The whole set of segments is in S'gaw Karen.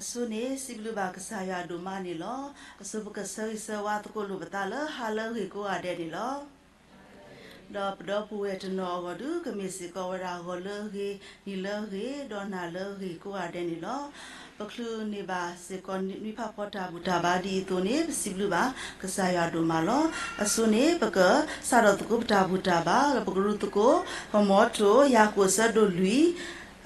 အဆိန့ၣ် စံးဘျုးဘၣ်ကစၢ်ယွၤဒိၣ်မးန့ၣ်လီၤ. အဆိပကဆၢဂ့ၤဆၢဝါသကိးလိာ်ပသးလၢဟါလၢအဂ့ၤကိးဂၤဒဲးန့ၣ်လီၤ. ဒီးပဒီပုၢ်ဝဲၢ်တနီၤအဂီၢ်ဒု ကမ့ၢ်စ့ၢ်ကီးဝဲဒၣ်ဂီၤလၢအဂ့ၤ, နံၤလၢအဂ့ၤ, ဒီးနၤလၢအဂ့ၤကိးဂၤဒဲးန့ၣ်လီၤ. ပချုးန့ၢ်ဘၣ်စ့ၢ်ကီးနွံဖးဖီတၢ်ဘူၣ်တၢ်ဘါဒ်အံၤအသိးန့ၣ် ပစံးဘျုးဘၣ်ကစၢ်ယွၤဒိၣ်မးလီၤ. အဆိန့ၣ် ပကစးထီၣ်သကိးပတၢ်ဘူၣ်တၢ်ဘါ ဒီးပကရူသကိး ပမီထိၣ် ယၤကိာ်အဆၢဒိၣ်လွံၢ်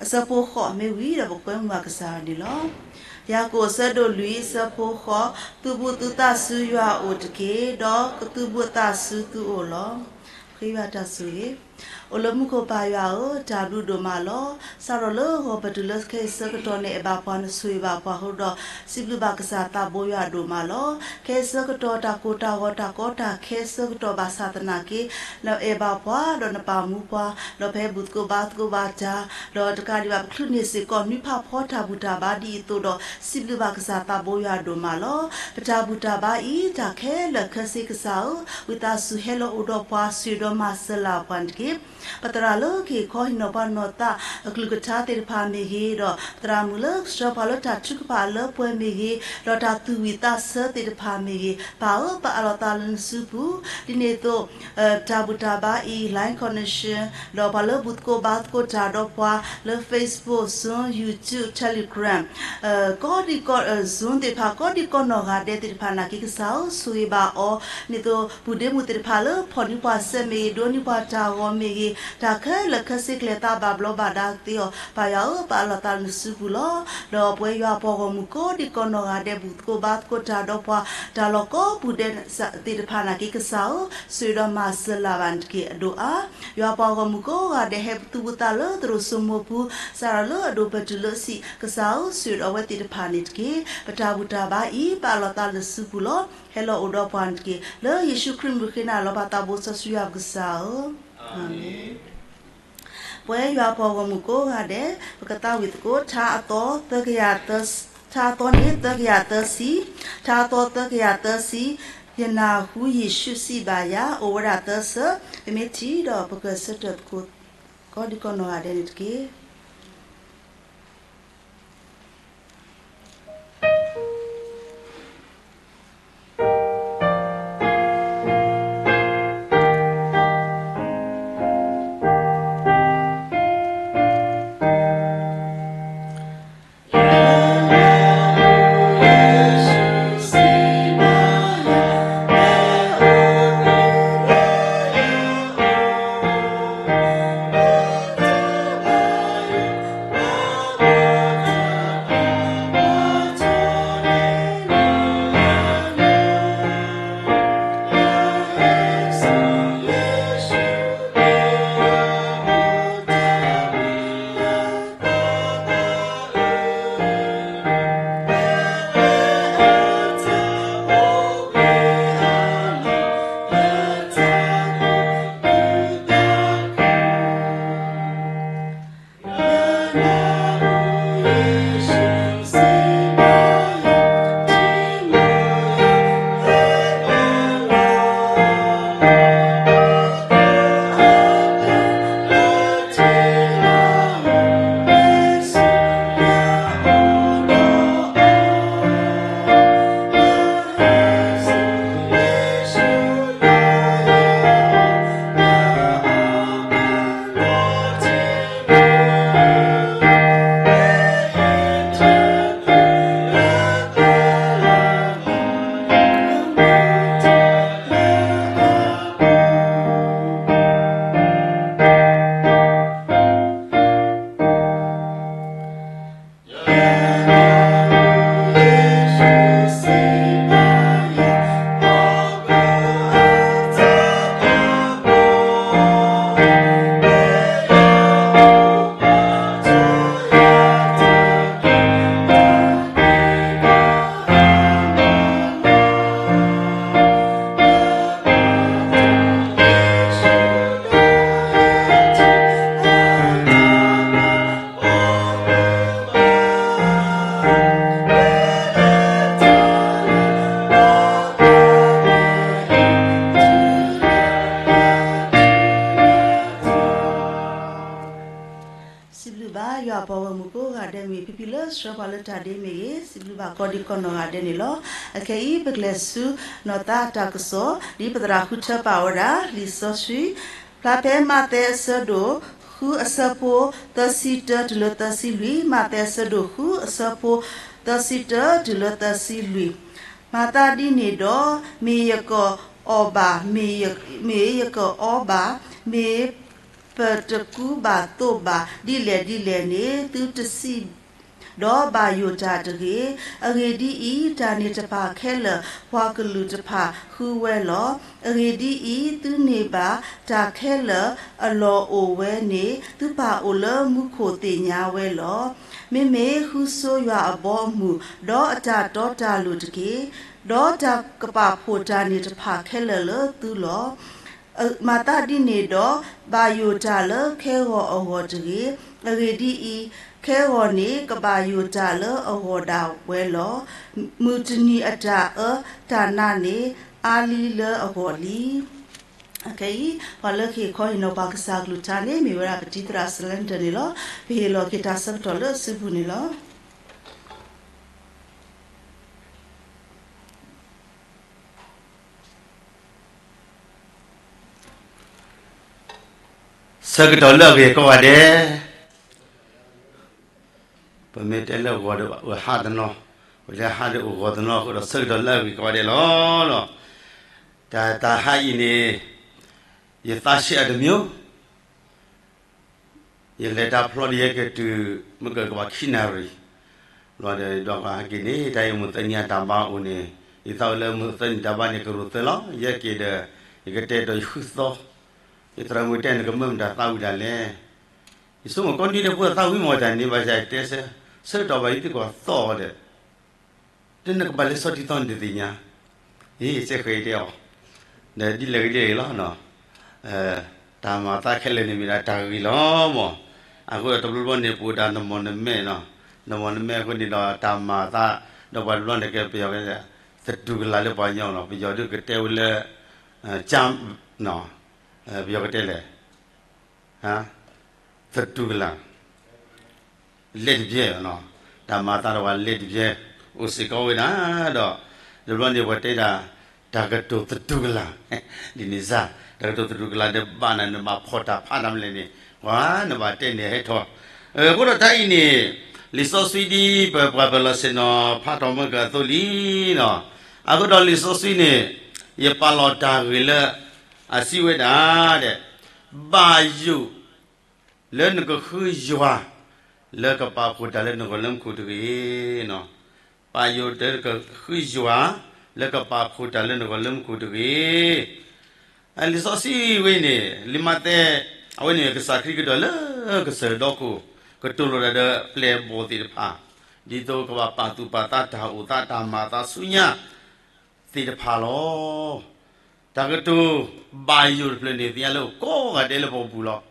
အဆၢဖိဃိးမ့ၢ်ဝံၤဒီး ပကကွဲမုာ်ဘၣ်ကစၢ်ယွၤန့ၣ်လီၤ. ယၤကိာ်အဆၢဒိၣ်လွံၢ် အဆၢဖိဃိး, သုဘူးသုသးဆူယွၤအအိၣ်တက့ၢ်, ဒီးကသုဘူးအသးဆူသုအိၣ်လီၤ. ဃ့ယွၤတၢ်ဆိၣ်ဂ့ၤ. အိၣ်လၢမူခိၣ်ပၢ်ယွၤဧၢ, တၢ်ဘျုးဒိၣ်မးလီၤ. စးထီၣ်လၢဂီၤပတုၤလၢခဲအံၤဆၢကတီၢ်န့ၣ် အဲၣ်ဘၣ်ပှၤနဆိၣ်ဂ့ၤဘၣ်ပှၤအဃိဒီး စံးဘျုးဘၣ်ကစၢ်သးဘိယွၤဒိၣ်မးလီၤ. ခဲအံၤဆၢကတီၢ် တၢ်ကိၢ်တၢ်ဂီၤတၢ်ကီတၢ်ခဲဆၢကတီၢ်ဘၣ်ဆၣ်သနာ်က့ နအဲၣ်ဘၣ်ပှၤ ဒီးနပာ်မူပှၤ ဒီးဖဲဘူၣ်သကိးဘါသကိးဘၣ်တၢ် ဒီးတကးဒံးဘၣ်ပချုးန့ၢ်စ့ၢ်ကီးနွံဖးဖီတၢ်ဘူၣ်တၢ်ဘါဒ်အံၤအသိးဒီး စံးဘျုးဘၣ်ကစၢ်သးဘိယွၤဒိၣ်မးလီၤ. ပတၢ်ဘူၣ်တၢ်ဘါအံၤ တၢ်ခဲလၢာ်ခဲဆ့ကစၢ်ဧၢ, ဝံသးစူၤဟဲလီၤအိၣ်ဒီးပှၤ ဆိၣ်ဂ့ၤဒီးမၤစၢၤလၢ်ပှၤန့ၣ်တက့ၢ်. ပသရၣ်လၢကဟ့ၣ်ခီဟ့ၣ်နီၤပှၤနီၢ်သးအကလုၢ်ကထါသ့ၣ်တဖၣ်မ့ၢ်ဂ့ၤ, ဒီးသရၣ်မုၣ်လၢကဆှၢပှၤလၢတၢ်ထုကဖၣ်အလၢပှဲၤမ့ၢ်ဂ့ၤ, ဒီးတၢ်သူၣ်ဝံၣ်သးဆၢသ့ၣ်တဖၣ်မ့ၢ်ဂ့ၤ, ပၢ်ဧၢ ပအးလီၤသးလၢနစုပူၤ, ဒ်န့ၣ်အသိး တၢ်ဘူၣ်တၢ်ဘါအံၤ line connection ဒီးပှၤလၢဘူၣ်သကိးဘါသကိးတၢ်ဒီးပှၤလၢ Facebook, Zoom, YouTube, Telegram ကီဒံကီ Zoom သ့ၣ်တဖၣ် ကီဒံကီနီၢ်ဂၤဒဲးသ့ၣ်တဖၣ်နာ်က့ ကစၢ်ဧၢ ဆိၣ်ဂ့ၤဘၣ်အီၤ, ဒ်န့ၣ်အသိး ပုၢ်ဒ့မုၣ်သ့ၣ်တဖၣ်လၢဖီၣ်န့ၢ်ပှၤစဲးမ့ၢ်ဂ့ၤ ဒိးန့ၢ်ပှၤတၢ်ဂီၤမ့ၢ်ဂ့ၤ, တၢ်ခဲလၢာ်ခဲဆ့ကလဲၤသးဘၣ်ဘျီးဘၣ်ဒါသ့အီၤ, ပၢ်ယွၤဧၢ ပအးလီၤသးလၢနစုပူၤလီၤ. ဒီးပဝဲယွၤအပှၤဂီၢ်မုၢ်ကိးဒံကီနီၢ်ဂၤဒဲး ဘူၣ်သကိးဘါသကိးတၢ်ဒီးပှၤ တၢ်လီၢ်ကိးပူၤဒဲးသ့ၣ်တဖၣ်နာ်က့ ကစၢ်ဧၢ ဆိၣ်ဂ့ၤဒီးမၤစၢၤလၢ်ဘၣ်န့ၣ်တက့ၢ် အဒိၣ်အါ. ယွၤပှၤဂီၢ်မုၢ်ကိးဂၤဒဲး ဟဲသူၣ်ဘူၣ်သးလၢသရိာ်စိမိၢ်ပူၤ စးထီၣ်လၢအဒိၣ်ပတုၤလၢအဆံး ကစၢ်ဧၢ ဆိၣ်ဂ့ၤဒီးအဝဲသ့ၣ်တဖၣ်န့ၣ်တက့ၢ်. ပတၢ်ဘူၣ်တၢ်ဘါအံၤ ပအးလီၤသးလၢနစုပူၤလီၤ. ဟဲလီၤအိၣ်ဒီးပှၤန့ၣ်တက့ၢ်. လၢယ့ၣ်ၡူးခရံာ်မုၢ်ဃ့နၤလီၤ ပသးဘိစီဆှံယွၤပကစၢ်ဧၢ, အၤမ့ၣ်. ပဝဲယွၤပှၤဂီၢ်မုၢ်ကိးဂၤဒဲး ပကသးဝံၣ်သကိး ထါအသီသၢကယၤသၢ, ထါအသီန့ၣ် သၢကယၤသၢဆံ, ထါအသီသၢကယၤသၢဆံ, ယနၢ်ဟူယ့ၣ်ၡူးစံးဘၣ်ယၤ အိၣ်ဝဲဒၣ်သၢဆၢ, ပမ့ၢ်ထံၣ်ဒီးပကဆၢထၢၣ်သကိး ကိးဒံကီနီၢ်ဂၤဒဲးန့ၣ်တက့ၢ်. ယွၤအပှၤဂီၢ်မုၢ်ကိးဂၤဒဲးမ့ၢ်ဂ့ၤ, ဖံဖံလၢဆှၢပှၤလၢတၢ်ဒ့မ့ၢ်ဂ့ၤ, စံးဘျုးဘၣ်ကိးဒံးကိးနီၢ်ဂၤဒဲးန့ၣ်လီၤ. အခဲအံၤ ပကလဲၤဆူနီၢ်သးတၢ်ကစီၣ် ဒ်ပသရၣ်ဃုထၢပာ်ဝဲဒၣ် လံာ်စီဆှံ ဖျါဖဲမးသဲအဆၢဒိၣ်ဃုအဆၢဖိသၢဆံတၢတုၤလၢသၢဆံလွံၢ်, မးသဲအဆၢဒိၣ်ဃုအဆၢဖိသၢဆံတၢတုၤလၢသၢဆံလွံၢ်. မၤသးဒ်န့ၣ်ဒီး, မ့ၢ်ယကအီၣ်ဘၣ်, မ့ၢ်ယကအီဘၣ်, မ့ၢ်ပတကူဘၣ်သိးဘၣ် ဒ်လဲၣ်ဒ်လဲၣ်န့ၣ် သုတစံး ဒီးဘၣ်ယိၣ်တၢ်တဂ့ၤ. အဂ့ၢ်ဒ်အံၤ, တၢ်န့ၣ်တဖၣ်ခဲလၢာ် ပှၤကလုာ်တဖၣ်ဃုဝဲလီၤ. အဂ့ၢ်ဒ်အံၤ, သုန့ၢ်ဘၣ်တၢ်ခဲလၢာ်အလီၢ်အိၣ်ဝဲန့ၣ် သုပၢ်အိၣ်လၢမူခိၣ်သ့ၣ်ညါဝဲလီၤ. မ့မ့ၢ်ဃုဆိယွၤအဘီအမုၢ်, ဒီးအတၢ်တီတၢ်လိၤတက့ၢ်. ဒီးတၢ်ကပာ်ဖှိၣ်တၢ်န့ၣ်တဖၣ်ခဲလၢာ်လၢသုလီၤ. မၤသးဒ်န့ၣ်ဒီး, ဘၣ်ယိၣ်တၢ်လၢခဲဂီၤအဂီၢ်တဂ့ၤ. အဂ့ၢ်ဒ်အံၤ, ခဲဂီၤန့ၣ်ကဘၣ်ယိၣ်တၢ်လၢအဂီၢ်ဒၣ်ဝဲလီၤ. မုၢ်တနံၤအတၢ်အၢတၢ်နးန့ၣ် အါလံလၢအဂီၢ်လံ. အခဲအံၤ ပှၤလၢကဟ့ၣ်ခီဟ့ၣ်နီၤပှၤကစၢ်အကလုၢ်ကထါန့ၣ် မ့ၢ်ဝဲဒၣ်ပတံၤသရၣ်စလၢနတၢၢ်န့ၣ်လီၤ. ပဟ့ၣ်လီၤက့ၤတၢ်ဆၢကတီၢ်လၢအစုပူၤန့ၣ်လီၤ. ဆၢကတီၢ်လၢအဂ့ၤကိးဂၤဒဲး, ပမ့ၢ်တဲလၢအဂီၤဒီးအိၣ်ဟါတနီၤ, ပတဲဟါဒီးအိၣ်ဂီၤတနီၤအဃိဒီး ဆၢကတီၢ်လၢအဂ့ၤကိးဂၤဒဲးလီၤ. တၢ်တဟါအံၤန့ၣ် ယသးဆံးအတမံၤ ယလဲၤတၢ်ဖျီဒီးယဲက့ၤတုၤ မ့ၢ်ကကဘၣ်ခံနၣ်ရံၣ်, ဘျီဒီးဒီးဟဲက့ၤန့ၣ် တၢ်အံၤမုၢ်သၢနံၤအတၢ်ဘါအိၣ်န့ၣ်, ယသးအိၣ်လၢမုၢ်သၢနံၤတၢ်ဘါန့ၣ် ကရူၢ်သၢလီၤ. ယဲက့ၤဒီး ယကတဲဒီးယဃုသီ, ယသရၣ်မုၣ်တဲန့ၣ် ကမၢမတၤသးဝံၣ်ဒၣ်လဲၣ်. ယဆိကမိၣ်ကီၢ်ဒံဒီးဖိသးဝံၣ်မတၤန့ၣ် ဘၣ်ဆၣ်ယတဲဆၢ, ဆၢကတီၢ်ဘၣ်ယသံကွၢ်သီၣ်ဒီး တနကဘၣ်လၢဆီတံၢ်သီန့ၣ်တသ့ၣ်ညါ, ယစဲဃဲၤတဲအီၤ, ဒီးဒ်လဲၣ်ဂ့ၤဒ်လဲၣ်ဂ့ၤလီၤ. တၢ်မၤသးခဲလၢာ်န့ၣ်မ့ၢ်ဒၣ်တၢ်ဂ့ၤလီၤမး, အဃိဒီးတဘျီဘျီန့ၣ် ပအိၣ်ဒၣ်နမီၢ်နမဲာ်နီၤ, နမီၢ်နမဲာ်အဃိန့ၣ်ဒီးတၢ်မၤသး, ဒီးပှၤတဘျီန့ၣ်ကပယီၤ သတူၢ်ကလာ်လၢပှၤကညီလီၤ, ပယီၤဒုးကတဲဝဲလၢ ကၠၢ်, ပယီၤကတဲလဲၣ် သတူၢ်ကလာ် လဲၤတပျဲၢ်, တၢ်မၤသးဒီးပှၤလဲၤတပျဲၢ်, အိၣ်စ့ၢ်ကီးဝဲဒၣ်ဒီး, တဘျီန့ၣ်ပှၤတဲဒၣ် တၢ်ကတိၤသတူၢ်ကလာ်, ဒ်န့ၣ်စ့ၢ်, တၢ်ကတိၤသတူၢ်ကလာ်ဒီးဘၣ်နၤ နဘၣ်ဖီၣ်တၢ်ဖးတၢ်မလဲၣ်န့ၣ်, ပှၤနဘၣ်တဲန့ၣ်ဟဲထီၣ်, အဃိဒီးတၢ်အံၤန့ၣ် လံာ်စီဆှံဒ်ပပှၤပၢၤလီၢ်ဆ့ၣ်နီၤ ဖးထီၣ်မၢကၤအသိးလံလီၤ. အဃိဒီးလံာ်စီဆှံန့ၣ် ယပာ်လီၤတၢ်ဂ့ၢ်လၢ အစံးဝဲဒၣ်ဒီး ဘၣ်ယိၣ် လၢနကဃုယွၤ လၢကပာ်ဖှိၣ်တၢ်လၢနဂီၢ်လၢမူခိၣ်တဂ့ၤ. ဘၣ်ယိၣ်လၢနကဃုယွၤ လၢကပာ်ဖှိၣ်တၢ်လၢနဂီၢ်လၢမူခိၣ်တဂ့ၤ. လံာ်စီဆှံဝဲန့ၣ် လံာ်မးသဲ အဝဲန့ၣ်ကစၢ်ခရံာ်ကဒီးလၢကစၢၢ်ဒီခိၣ် ကတိၤလိာ်တၢ်ဒီးပျဲၢ်အဘီၣ်သ့ၣ်တဖၣ် ဒ်သိးကဘၣ်ပာ်သူၣ်ပာ်သးတၢ်အိၣ်သးတၢ်မၤအသးဆူညါသ့ၣ်တဖၣ်လီၤ. တၢ်ကတိၤဘၣ်ယိၣ်တဖျၢၣ်န့ၣ် သ့ၣ်ညါလၢအိၣ်ကိးဂၤဒဲးလၢပပူၤလီၤ.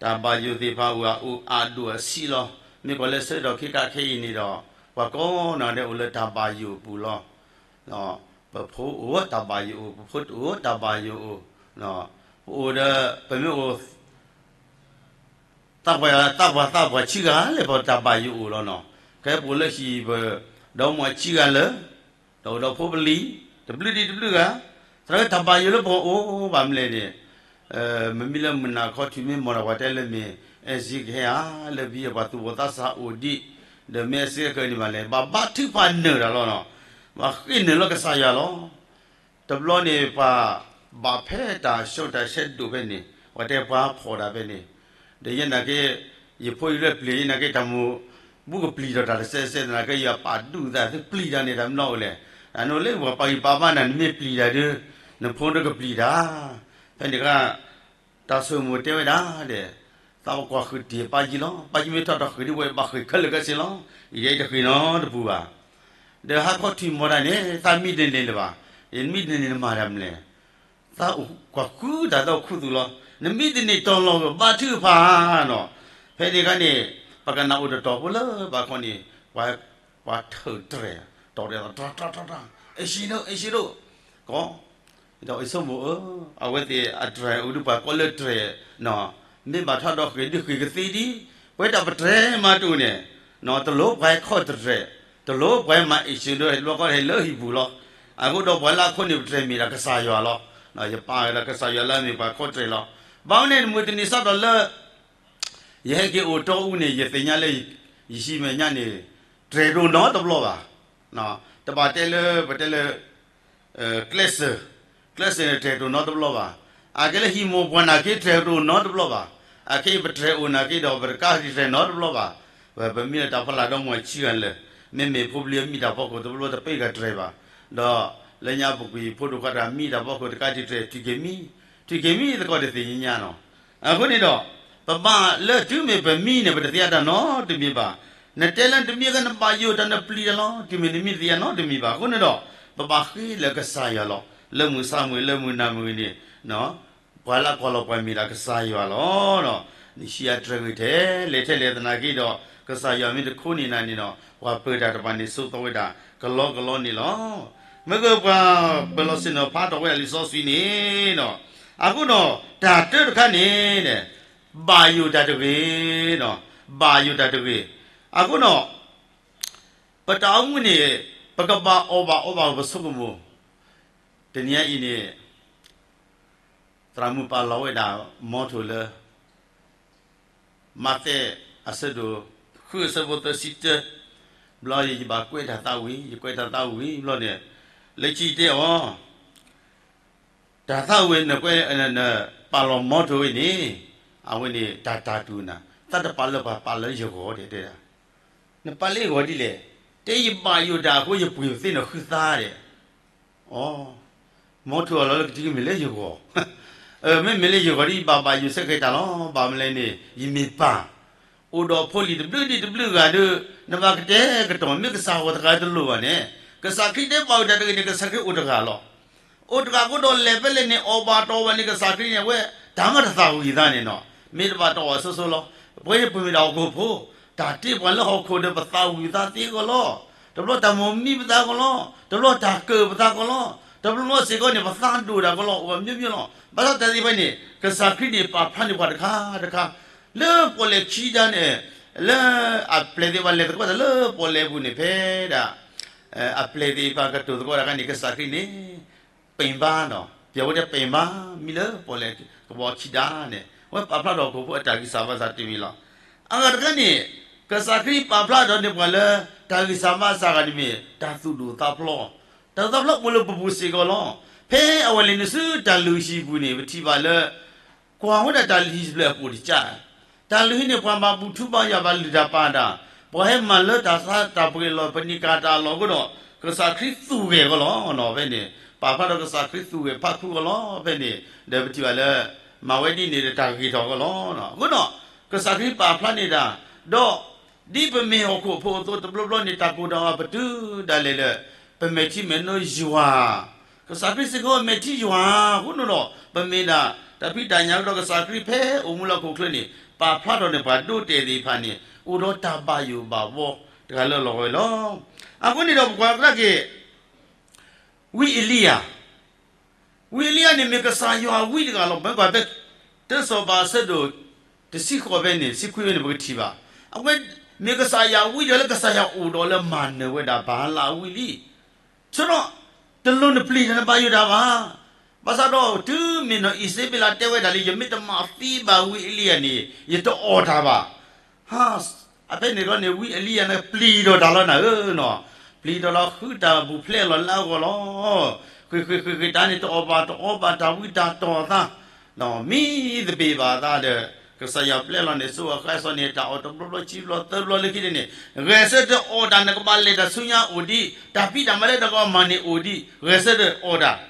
တၢ်ဘၣ်ယိၣ်သ့ၣ်တဖၣ်အိၣ်အဒိၣ်အဆံးလီၤ. မ့ၢ်ကွၢ်လၢဆၢကတီၢ်ခဲကနံၣ်အံၤန့ၣ်ဒီး ပှၤကိးနီၢ်ဂၤဒဲးအိၣ်လၢတၢ်ဘၣ်ယိၣ်အပူၤလီၤ. ပဖိအိၣ်တၢ်ဘၣ်ယိၣ်အိၣ်, ပဖိတအိၣ်တၢ်ဘၣ်ယိၣ်အိၣ်, ပအိၣ်ဒီး ပမ့ၢ်အိၣ် သးပှၢ်သးပှၢ်ဆံးဂၤလၢပတၢ်ဘၣ်ယိၣ်အိၣ်လီၤနီၤ. ခဲပအိၣ်လၢဟံၣ်ပ ဒီမါဝၤဆံးဂၤလၢ ဒီးအိၣ်ဒီးဖိပလံၤ တဘျုးဒံးတဘျုးဂၤ, သရၣ်တၢ်ဘၣ်ယိၣ်လၢပအိၣ်ဘၣ်မလဲၣ်န့ၣ်, မ့မ့ၢ်လၢမုၢ်နၤခီထွံၣ်မ့ၢ်မီၢ်ဒီးပှၤတဲလၢမ့ၢ် အဲၣ်စ့ကဟဲဧါ, လၢပယီၤပှၤသူၣ်ဘီၣ်သးစၢ်အိၣ်ဒံး, ဒီးမ့ၢ်အဲၣ်စ့ကန့ၣ်ဘၣ်လဲၣ်, ဘၣ်ဘါထုကဖၣ်နၢၤတၢ်လီၤနီၤ. ဘၣ်ဃ့ၢ်နၢၤလၢကစၢ်ယွၤလီၤ. တဘျီန့ၣ် ပှၤဘၣ်ဖဲတၢ်ဆှီတၢ်ဆဲးဒိၣ်ဖဲန့ၣ် ပှၤတဲပှၤဖှီၣ်တၢ်ဖဲန့ၣ်, ဒီးယဲနာ်က့ ယဖိယလၢပျံၤ ယဲနာ်က့တၢ်မူ ဘူးကပျံၤဒီးတၢ်တစဲးစဲးနာ်က့ ယပာ်ဒူၣ်သးသုပျံၤတၢ်န့ၣ် တၢ်မနီၤအိၣ်လဲၣ်. အနီၢ်လၢပှၤပာ်ဂံၢ်ပာ်ဘါနၤ နမ့ၢ်ပျံၤတၢ်ဒီး နဖိဒီးကပျံၤတၢ်. ဖဲန့ၣ်အခါ တၢ်ဆိမိၣ်တဲဝဲဒၣ်ဒီး သးအိၣ်ကွၢ်ဃုာ်တ့ၢ်ပၢ်ယံလီၤ. ပၢ်ယံမ့ၢ်ထီၣ်တၢ်ဃ့ၢ်ဒ်ဝဲ ဘၣ်ဃ့ၢ်ခဲလၢာ်ခဲဆ့လီၤ. ယဲတဃ့ၢ်နီတပူၤဘၣ်. ဒီးဟါခီထွံၣ်မီၢ်တၢ်န့ၣ် သးမံတန့ၢ်လၢၤဘၣ်. ယမံတန့ၢ်န့ၣ်မၤတၢ်မနုၤလဲၣ်. သးအိၣ်ကွၢ်ဃုာ်တၢ်သးအိၣ်ခူသူၣ်လီၤ. နမံတန့ၢ်တီၤလီၤကဘါထုကဖၣ်နီၤ. ဖဲန့ၣ်အခါန့ၣ် ပကနၣ်အိၣ်တတီၤဖိလၢဘၣ်ခီန့ၣ် ပှၤ ပှၤထၢၣ်တြဲၤ တီၤတြဲၤ တြၢ်တြၢ်တြၢ်တြၢ် အဲၣ်ဆံးဒိၣ် အဲၣ်ဆံးဒိၣ် ကီး ဒီးအဆိကမိၣ်ဧၢ အဝဲသ့ၣ်အတြဲၤအိၣ်ဒုးပှၤကိးလၢတြဲၤနီၤ မ့ၢ်ဘၣ်ထီၣ်ဒီးဃ့ၢ်ဒုးဃ့ၢ်ကသ့ဒံး ပဝဲဒၣ်ပတြဲၤမးတအိၣ်န့ၣ်, တလိၣ်ပှၤဟဲခီၣ်တြဲၤ, တလိၣ်ပှၤဟဲမၤအ့ၣ်စၢၤဒီး ဟဲတဘျီဃီဟဲလၢဟံၣ်ပူၤလီၤ. အဃိဒီးပှၤလၢအခိၣ်န့ၣ် ပတြဲၤမ့ၢ်ဒၣ်ကစၢ်ယွၤလီၤ. ယပာ်ဝဲဒၣ်ကစၢ်ယွၤလၢအမ့ၢ်ပှၤခီၣ်တြဲၤလီၤ. ဘၣ်မနုၤန့ၣ် မုၢ်တနံၤစးထီၣ်လၢ ယဟဲက့ၤအိၣ်တီအူန့ၣ် ယသ့ၣ်ညါလၢ ယဟံၣ်မဲာ်ညါန့ၣ် တြဲၤတအိၣ်နီတဘျီဘၣ်. တဘၣ်တဲလၢ ပတဲလၢ ကျဲးစၢး, ကျဲးစၢးန့ၣ်တြဲၤတအိၣ်နီတဘျီဘၣ်. အကဲလၢဟံၣ်မိၢ်ပှၢ်နာ်က့တြဲၤတအိၣ်နီတဘျီဘၣ်. အခဲအံၤပတြဲၤအိၣ်နာ်က့ဒီး ပတကးတံာ်တြဲၤနီတဘျီဘၣ်. ပမ့ၢ်လၢတၢ်ဖီလာ်ဒီမါဝၤဆံဂၤလၢာ်, မ့မ့ၢ်ဖိပျံၤမံတၢ်ဖီခိၣ်တဘျီတပ့ၢ်ကတြဲၤဘၣ်. ဒီးလၢညါပူၤကွံာ်ဖိဒိၣ်ခွါတဂၤမံတၢ်ဖီခိၣ်တကးတံာ်တြဲၤ ထွံၣ်က့ၤမံ, ထွံၣ်က့ၤမံသကိးတသ့ၣ်ညါညါနီၤ. အဃိန့ၣ်ဒီး ပဘၣ်လၢတုၤမ့ၢ်ပမံန့ၣ် ပတသ့ၣ်ညါတၢ်နီတမံၤဘၣ်. နတဲလၢနတမံအခါ နဘၣ်ယိၣ်တၢ်နပျံၤတၢ်လီၤ. တုၤမ့ၢ်နမံတသ့ၣ်ညါနီတမံၤဘၣ်. အဃိန့ၣ်ဒီး ပဘၣ်ဃ့လၢကစၢ်ယွၤလီၤ. လၢမုၢ်ဆါမုၢ် လၢမုၢ်နၤမုၢ်ဂ့ၤန့ၣ် ပှၤလၢအကွၢ်လီၤပှၤမ့ၢ်ဒၣ်ကစၢ်ယွၤလီၤ. နံၣ်ဆံအတြဲၤဂ့ၤထဲ လဲၤထဲလဲၣ်သနာ်က့ဒီး ကစၢ်ယွၤမ့ၢ်တခိးန့ၢ်နၤန့ၣ်ဒီး ပှၤပၢၤတၢ်တဖၣ်န့ၣ် ဆိးသီဝဲဒၣ်ကလီကလီန့ၣ်လီၤ. မ့ၢ်ကပှၤပၢၤလီၢ်ဆ့ၣ်နီၤ ဖးထီၣ်ဝဲဒၣ်လံာ်စီဆှံန့ၣ်ဒီး အဃိဒီး တၢ်တၢတခါန့ၣ် ဘၣ်ယိၣ်တၢ်တဂ့ၤ, ဘၣ်ယိၣ်တၢ်တဂ့ၤ. အဃိဒီး ပတၢ်အိၣ်မူန့ၣ် ပကဘၣ်အီၣ်ဘၣ်အီဘၣ်ပဆိကမိၣ်. တနံၤအံၤန့ၣ် သရၣ်မုၣ်ပာ်လီၤဝဲဒၣ် မီထိၣ်လၢ မးသဲအဆၢဒိၣ်ဃု အဆၢဖိသၢဆံတၢ, ဘျီယဘၣ်ကွဲးတၢ်သးဝံၣ်, ယကွဲးတၢ်သးဝံၣ်ဘျီန့ၣ် လၢခံတဲအီၤ တၢ်သးဝံၣ်နကွဲး ပာ်လီၤမီထိၣ်ဝဲန့ၣ် အဝဲန့ၣ်တၢ်တၢ်တူၢ်နၤ, သးတပာ်လၢပှၤ ပာ်လၢယဂီၢ်ဒဲးတဲဒၣ်. နပာ်လၢယဂီၢ်ဒ်လဲၣ်. တဲယဘၣ်ယိၣ်တၢ်အဃိ ယပှ့ၤသ့ၣ်နီၣ်ဃုသါဒဲး. အီ, မီထိၣ်အလီၤလၢကထံၣ်ကမ့ၢ်လၢယဂီၢ်, မ့မ့ၢ်လၢယဂီၢ်ဒ်ယဘၣ်ဘၣ်ယိၣ်ဆၢက့ၤတၢ်လီၤ. ဘၣ်မနုၤလဲၣ်န့ၣ် ယမ့ၢ်ပၢ် အိၣ်ဒီးဖိလံၤတဘျုးဒ်တဘျုးဂၤဒီး နဘၣ်ကတဲာ်ကတီၤ မ့ၢ်ကစၢ်ဂီၢ်တဂၤတလိၣ်ဘၣ်န့ၣ်, ကစၢ်ခရံာ်တဲဘၣ်ယိၣ်တၢ်တဂ့ၤန့ၣ် ကစၢ်ခရံာ်အိၣ်တဂၤလီၤ. အိၣ်တဂၤအဃိဒီးလဲၤဖဲလဲၣ်န့ၣ် အီၣ်ဘၣ်တအီၣ်ဘၣ်န့ၣ် ကစၢ်ခရံာ်န့ၣ် အဝဲတၢ်မၤတသးဝံၣ်သးန့ၣ်နီၤ, မ့ၢ်တဘၣ်တအီၣ်အစိၤစိၤလီၤ. ပဝဲပမ့ၢ်ဒၣ်ဟီၣ်ခိၣ်ဖိ, တၢ်တ့ပှၤလၢဟီၣ်ခိၣ်ဒီးပသးဝံၣ်သးသ့အဂီၢ်လီၤ. တဘျီတၢ်မိၣ်မံပသးအဂီၢ်လီၤ. တဘျီတၢ်ကၢၣ်ပသးအဂီၢ်လီၤ. တဘျီဘျီစ့ၢ်ကီးန့ၣ် ပသးဒိၣ်တၢ်အဂီၢ်လီၤ. အိၣ်ဘၣ်မျိုးမျိုးလီၤ. ဘၣ်ဆၣ်တၢ်သ့ၣ်တဖၣ်န့ၣ် ကစၢ်ခရံာ်န့ၣ် ပာ်ဖျါန့ၢ်ပှၤတခါတခါ လၢပီၣ်လဲၣ်ခံဒၣ်န့ၣ်, လၢအပျဲၢ်သ့ၣ်တဖၣ်လဲၤသကိးတၢ်လၢပီၣ်လဲၣ်ပူၤန့ၣ် ဖဲဒၣ် အပျဲၢ်သ့ၣ်တဖၣ်ကတိၤသကိးတၢ်အခါန့ၣ် ကစၢ်ခရံာ်န့ၣ် ပ့ၢ်ဘါနီၤ, ပျဲၢ်ဝဲဒၣ်ပ့ၢ်ဘါ မံလၢပီၣ်လဲၣ်ကဘီခံဒၣ်န့ၣ် အဝဲပာ်ဖျါထီၣ်ဟီၣ်ခိၣ်ဖိအတၢ်ဂံၢ်စၢ်ဘါစၢ်တမံၤလီၤ. အဂၤတခါန့ၣ် ကစၢ်ခရံာ်ပာ်ဖျါထီၣ်န့ၢ်ပှၤလၢ တၢ်ဂံၢ်စၢ်ဘါစၢ်ဂၤန့ၣ်မ့ၢ် တၢ်သူၣ်ဒိၣ်သးဖျိး, တၢ်သူၣ်ဖျိးအိၣ်လၢပပူၤစ့ၢ်ကီးလီၤ. ဖဲအဝဲလဲၤနုာ်ဆူတၢ်လုၢ်ဟံၣ်ပူၤန့ၣ် ပထံၣ်ဘၣ်လၢ ကွၢ်ဝဲဒၣ်တၢ်လုၢ်ဟံၣ်တဖျၢၣ်အပိာ်တကၢ်, တၢ်လုၢ်ဟံၣ်န့ၣ် ပှၤမၤဘူၣ်ထူဘါယွၤ ဘၣ်လုၢ်တၢ်ပာ်တၢ်, ပှၤဟဲမၤလၢတၢ်ဆါတၢ်ပှ့ၤလီၢ် ပနံၤကၤတၢ်အလီၢ်အဃိဒီး ကစၢ်ခရံာ်သူၣ်ဂဲၤအဂီၢ်လီၤ. ဖဲန့ၣ် ပာ်ဖျါထီၣ်ကစၢ်ခရံာ်သူၣ်ဂဲၤဖးခူအဂီၢ်လီၤ. ဖဲန့ၣ် ဒီးပထံၣ်ဘၣ်လၢ မၤဝဲဒ်န့ၣ်ဒီးတၢ်ဂ့ၤထီၣ်အဂီၢ်လီၤ. အဃိဒီး ကစၢ်ခရံာ်ပာ်ဖျါန့ၢ်တၢ်, ဒီး ဒ်ပမ့ၢ်ဟီၣ်ခိၣ်ဖိအသိး တဘျီဘျီန့ၣ် တၢ်ကိၢ်တၢ်ဂီၤပတုာ်ဒၣ်လဲာ်လၢ ပမဲာ်ထံမဲာ်နိယွၤ, ကစၢ်ခရံာ်စ့ၢ်ကီးမဲာ်ထံယွၤအဃိန့ၣ်ဒီး ပမ့ၢ်ဒၣ်တၢ်ဖံးတၢ်ညၣ်ဒီးကစၢ်ခရံာ်ဖဲအိၣ်မူလၢဟီၣ်ခိၣ်ချၢန့ၣ် ပာ်ဖျါထီၣ်န့ၢ်ပှၤဒိၣ်တဲာ်သ့ၣ်တဖၣ်န့ၣ် အိၣ်ဒီးတၢ်ဘၣ်ယိၣ်ဘၣ်ဘှီတဂၤလၢလီၢ်ဝဲလီၤ. အဃိန့ၣ်ဒီးပကွၢ်ကဒါက့ၤ ဝံအ့လံယၤ, ဝံအ့လံယၤန့ၣ်မ့ၢ်ကစၢ်ယွၤအဝံတဂၤလီၤ. ပမ့ၢ်ကွၢ်ဖဲ တၢစီၤပၤအဆၢဒိၣ်တဆံဃိးဖဲန့ၣ် တဆံခွံဖဲန့ၣ် ပကထံၣ်ဘၣ်. အဝဲမ့ၢ်ကစၢ်ယွၤအဝံတဂၤလၢကစၢ်ယွၤအိၣ်ဒီးလၢ မၤနၢၤဝဲဒၣ်ဘၤအၤလးအဝံလံ. ဆိဒီး တလိၣ်နပျံၤတၢ်နဘၣ်ယိၣ်တၢ်ဘၣ်. ဘၣ်ဆၣ်ဒီးတုၤမ့ၢ်နီၢ်အံၤစ့ဘ့လးတဲဝဲဒၣ်လၢ ယမ့ၢ်တမၤသံဘၣ်ဝံအ့လံယၤန့ၣ် ယတအီၣ်တၢ်ဘၣ်. ဟါ, အဖဲန့ၣ်ဒီးန့ၣ် ဝံအ့လံယၤန့ၣ် ပျံၤဒီးတၢ်လီၤနၤဧၢနီၤ, ပျံၤဒီးလီၤဃုတၢ်ပူၤဖျဲးလီၤလၢအဂီၢ်လီၤ. ဃ့ၣ်ဃ့ၣ်ဃ့ၣ်ဃ့ၣ်တၢ်န့ၣ် တအီၣ်ဘၣ်တအီဘၣ် တၢ်ဝံတၢ်တီၢ်သး မံသပ့ၤဘၣ်သးဒီး ကစၢ်ယွၤပျဲလီၤန့ၣ် စိအဃဲစီန့ၣ် တၢ်အီၣ်တဘျီဘျီခံဘျီသၢဘျီလၢခံန့ၣ်န့ၣ် ဂဲၤဆၢထၢၣ်အီၣ်တၢ် နကဘၣ်လဲၤတၢ်ဆူညါအိၣ်ဒံး, တၢ်ဖံးတၢ်မၤလၢတၢ်ကမၤန့ၣ်အိၣ်ဒံး, ဂဲၤဆၢထၢၣ်အီၣ်တၢ် အီၣ်တၢ်ဒီး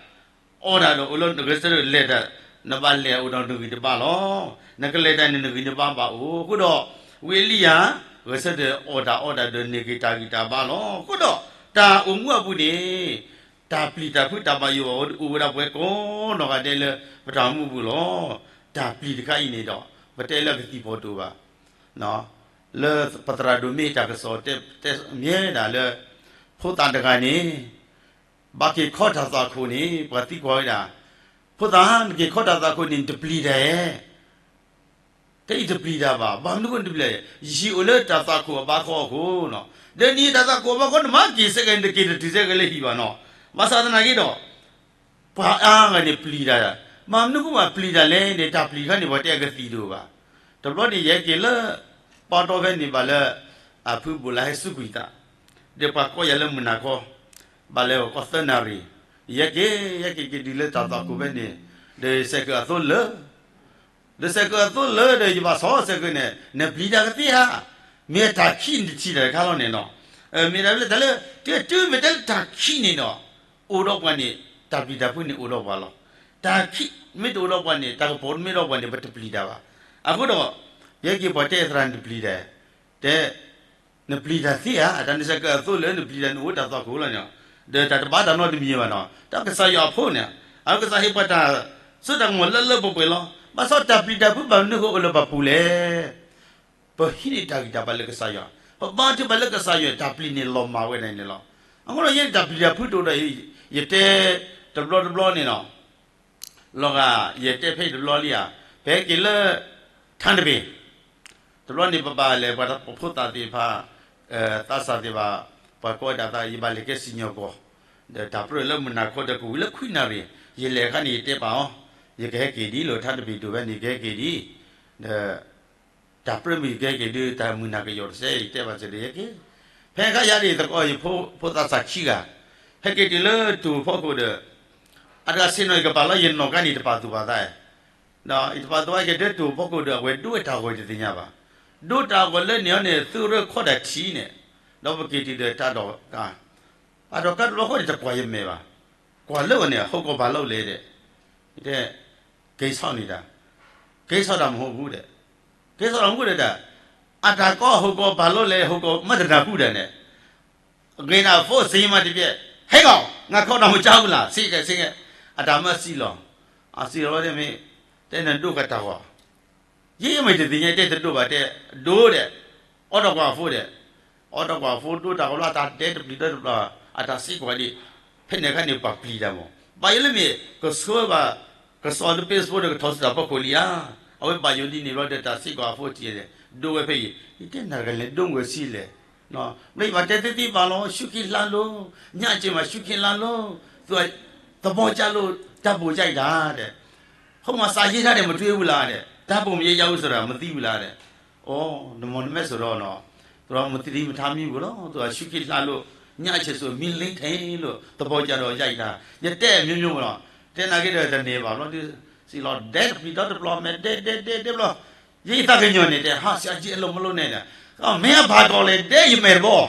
အိၣ်လၢနဂဲၤဆၢထၢၣ်လဲၤတၢ်, နဘၣ်လဲၤအိၣ်ဒီးနဂံၢ်နဘါလီၤ. နကလဲၤတၢ်န့ၣ် နဂံၢ်နဘါဘၣ်အိၣ်. အဃိဒီး ဝံအ့လံယၤ ဂဲၤဆၢထၢၣ်အီၣ်တၢ်အီတၢ်ဒီးန့ၢ်က့ၤတၢ်ဂံၢ်တၢ်ဘါလီၤ. အဃိဒီး တၢ်အိၣ်မူအပူၤန့ၣ် တၢ်ပျံၤတၢ်ဖုးတၢ်ဘၣ်ယိၣ်ဘၣ်ဘှီအိၣ်ဝဲဒၣ်ပှဲၤကိးနီၢ်ဂၤဒဲးလၢ ပတၢ်အိၣ်မူအပူၤလီၤ. တၢ်ပျံၤတခါအံၤန့ၣ်ဒီး ပတဲလၢကသံၣ်ဖီၣ်တအိၣ်ဘၣ် လၢပသရၣ်ဒိၣ်မ့ၢ်တၢ်ကစီၣ်တဲ တဲမ့ၢ်ဒၣ်လၢ ဖိသၣ်တဂၤန့ၣ် ဘၣ်က့ၤခီတၢ်သွၣ်ခိၣ်န့ၣ် ပှၤသံကွၢ်ဝဲဒၣ်, ဖိသၣ် နက့ၤခီတၢ်သွၣ်ခိၣ်န့ၣ် နတပျံၤတၢ်ဧါ. တဲယတပျံၤတၢ်ဘၣ်, ဘၣ်မနုၤဃိနတပျံၤလဲၣ်, ယဟံၣ်အိၣ်လၢတၢ်သွၣ်ခိၣ်အဘါခီအဃိနီၤ, ဒီးနံၤတၢ်သွၣ်ခိၣ်အဘါခီ နမၤက့ၤစဲကဲး နတက့ၤတတုၤစဲကဲးလၢဟံၣ်ဘၣ်နီၤ, ဘၣ်ဆၣ်သနာ်က့ဒီး ပှၤအါဂၤန့ၣ်ပျံၤတၢ်, ဘၣ်မနုၤဃိဘၣ်ပျံၤတၢ်လဲၣ်န့ၣ် တၢ်ပျံၤတခါန့ၣ် ပှၤတဲအကသံၣ်ဒိၣ်ဘၣ်. တဘျီန့ၣ် ယဟဲက့ၤလၢ ပီတီဖဲန့ၣ်ဘၣ်လၢ အဖုဘိၣ်လါဟဲစူးကွံာ်သး, ဒီးပှၤကိးယၤလၢမုၢ်နၤခီ, ဘၣ်လၢကီၢ်သၢနၣ်ရံၣ်, ယဟဲက့ၤ ယဟဲက့ၤက့ၤတုၤလၢတၢ်သွၣ်ခိၣ်ဖဲန့ၣ်, ဒီးစဲးကၢအသိလၢ ဒီးစဲးကၢအသိလၢဒီး ယဘၣ်ဆီၣ်စဲးကၢန့ၣ် နပျံၤတၢ်ကသ့ဧါ, မ့ၢ်တၢ်ခံးနတထံၣ်တၢ်တခါလီၤန့ၣ်နီၤ, မ့ၢ်ဒၣ်လၢတၢ်လၢ တတုၤမ့ၢ်တဲလၢတၢ်ခံးန့ၣ်ဒီး အိၣ်ဒီးပှၤန့ၣ် တၢ်ပျံၤတၢ်ဖုးန့ၣ်အိၣ်ဒီးပှၤလီၤ. တၢ်ခံးမ့ၢ်တအိၣ်ဒီးပှၤန့ၣ် တၢ်ကပီၤမ့ၢ်ဒီးပှၤန့ၣ် ပတပျံၤတၢ်ဘၣ်. အဃိဒီး ယဟဲက့ၤပှၤတဲသရၣ်နတပျံၤတၢ်, တဲ နပျံၤတၢ်သ့ဧါ, တၢ်န့ၣ်စဲးကၢအသိလၢနပျံၤတၢ်န့ၣ်အိၣ်တၢ်သွၣ်ခိၣ်လီၤန့ၣ်, ဒီးတၢ်တဘၣ်တၢ်နီတမံၤဘၣ်နီၤ, တၢ်ကစၢ်ယွၤအဖိန့ၣ်, အကစၢ်ဟ့ၣ်ပှၤတၢ် စိတၢ်ကမီၤလၢလၢပှဲၤပှဲၤလီၤ. ဘၣ်ဆၣ်တၢ်ပျံၤတၢ်ဖုးဘၣ်မနုၤဃိအိၣ်လၢပပူၤလဲၣ်. ပဟံးန့ၢ်တၢ်ဂံၢ်တၢ်ဘါလၢကစၢ်ယွၤ, ပဘါထုကဖၣ်လၢကစၢ်ယွၤ တၢ်ပျံၤန့ၣ်လီၤမၢ်ဝဲဒၣ်န့ၣ်လီၤ. အဃိဒီးယဲန့ၣ်တၢ်ပျံၤတၢ်ဖုးတအိၣ်ဒီး ယတဲတဘျီတဘျီန့ၣ်လီၤ. လီၤဂာ် ယတဲဖဲအံၤတဘျီလံဧါ, ပဟဲက့ၤလၢ ထါတဘ့ၣ်, တဘျီန့ၣ် ပဘၣ်လဲၤပှၤဖိသၣ်သ့ၣ်တဖၣ်, သးစၢ်သ့ၣ်တဖၣ်, ပှၤကိးဝဲဒၣ်သး ယဘၣ်လဲၤကဲစံၣ်ညီၣ်ကွီၢ်, ဒီးတၢ်ပြၢလၢမုၢ်နၤခီဒီးကဝံၤလၢခွံနၣ်ရံၣ်, ယလဲၤအခါန့ၣ် ယတဲပာ်အီၤ, ယကဟဲက့ၤဒ်လၢထါတဘ့ၣ်ဒိၣ်ဖဲန့ၣ် ကဟဲက့ၤဒ်, ဒီး တၢ်ပြၢမုၢ်ယကဟဲက့ၤဒ် တၢ်မုၢ်နၤကယီၤတစဲး ယတဲဘၣ်စ့ၢ်ဒီးယဟဲက့ၤ, ဖဲခါယၤဒ်သကိးယဖိသးစၢ်ခံဂၤ, ဟဲက့ၤတုၤလၢတိၢ်ဖီခိၣ်ဒီး အတဂၤဆ့ၣ်နီၤ ယကပာ်လီၤယနီၢ်ကါန့ၣ် တပာ်သူၣ်ပာ်သး, ဒီးယတပာ်သူၣ်ပာ်သး က့ၤတုၤတိၢ်ဖီခိၣ်ဒီး အဝဲဒိဝဲတၢ်ဂီၤတသ့ၣ်ညါဘၣ်, ဒိတၢ်ဂီၤလၢန့ၣ်အီၤန့ၣ် သုးရၢခီတၢ်ထံးန့ၣ်, ဒီးပက့ၤတုၤဒီးတၢ်ဒိးကါ, အဒိးကါတဘျီဃီန့ၣ် တကွၢ်ယမဲာ်ဘၣ်, ကွၢ်လၢအီၤန့ၣ် အဟီၣ်ကဝီၤဘၣ်လီၤလဲၣ်ဒီး, တဲ ကဲဆီၣ်န့ၣ်တၢ်, ကဲဆီၣ်တၢ်မဟိဘူးဒီး, ကဲဆီၣ်တၢ်မဟိဘူးဒီးတၢ်, အတၢ်ကီဟီၣ်ကဝီၤဘၣ်လီၤလဲၣ် ဟီၣ်ကဝီၤမ့ၢ်တနၢ်ဟူဒၣ်န့ၣ် ဂ့ၤနၤဖိစ့မးတပျဲ, ဟဲကီး ငါခီနီၢ်မူကၠါပူၤလၢ် စ့ကဲး စ့ကဲး, အတၢ်မၢစံလီၤ, အစံလီၤဝဲဒၣ်မ့ၢ်, တဲနဒိကတၢ်ဂီၤ, ယဲယမ့ၢ်တသ့ၣ်ညါတဲတဒိဘၣ်တဲ, ဒိဒီး, အီၣ်ဒီးကွၢ်အဖိဒီး, အီၣ်ဒီးကွၢ်အဖိဒိတၢ်ဂီၤလီၤ အတၢ်ဒဲတပျံၤဒီတပျီၤ, အတၢ်စံးကွၢ်ဒ်, ဖဲန့ၣ်အခါန့ၣ်ပှၤပျံၤတၢ်မး, ဘၣ်ယိၣ်လၢမ့ၢ်, ကဆှၢဘၣ်, ကစီၣ်လၢ Facebook ဒီးကထီၣ်ဆူတၢ်ဖီခိၣ်လံဧါ, အဝဲဘၣ်ယိၣ်ဒ်န့ၣ်ဘျီဒီးတၢ်စံးကွၢ်အဖိတံၢ်န့ၣ်, ဒိဝဲဖဲအံၤ, ယတဲနၤတဂၤလဲၤဒိမုၢ်ဂီၤဆံးလဲၣ် ဘျီယဘၣ်တဲသ့သ့ဘၣ်လီၤ ရှုခံလါလိၤ, ညၣ်အစၢၤမးရှုခံလါလိၤ, သု, သဘီကၢ်လိၤ, တၢ်ဘိၣ်ယါအံၤတၢ်ဒီး, ဟိမၤစးယဲဒၣ်ဒီး မ့ၢ်ထွဲဝံၤလၢဒီး တၢ်ဘိၣ်မ့ၢ်ယဲယါဝံၤစရီ မ့ၢ်သံဝံၤလၢဒီး, အိ, နမ့ၢ်နမဲစိၤဒီးနီၤ, သရီမ့ၢ်သံမ့ၢ်ထါမံဝံၤလီၤ သရီရှုခံလါလိၤ, ညၣ်အစၢၤစိၤမံလ့ထဲလိၤ သဘီကၢ်ဒီးယါအံၤတၢ်, ယတဲအမျိုးမျိုးလီၤ, တဲနာ်က့ဒီးတန့ၢ်ဘၣ်ဘျီဒုး, စံးလီၤဒဲတပျံၤဒီတပျီၤ မဲာ်ဒဲဒဲဒဲဒဲဘျီ ယဲယသးကညီၤန့ၣ် တဲဟါ ဆံးအက့အလိၤမလိၤန့ၣ်ဒီး, မ့ၢ်အဘၣ်ကီးလဲၣ် ဒဲယမဲာ်တ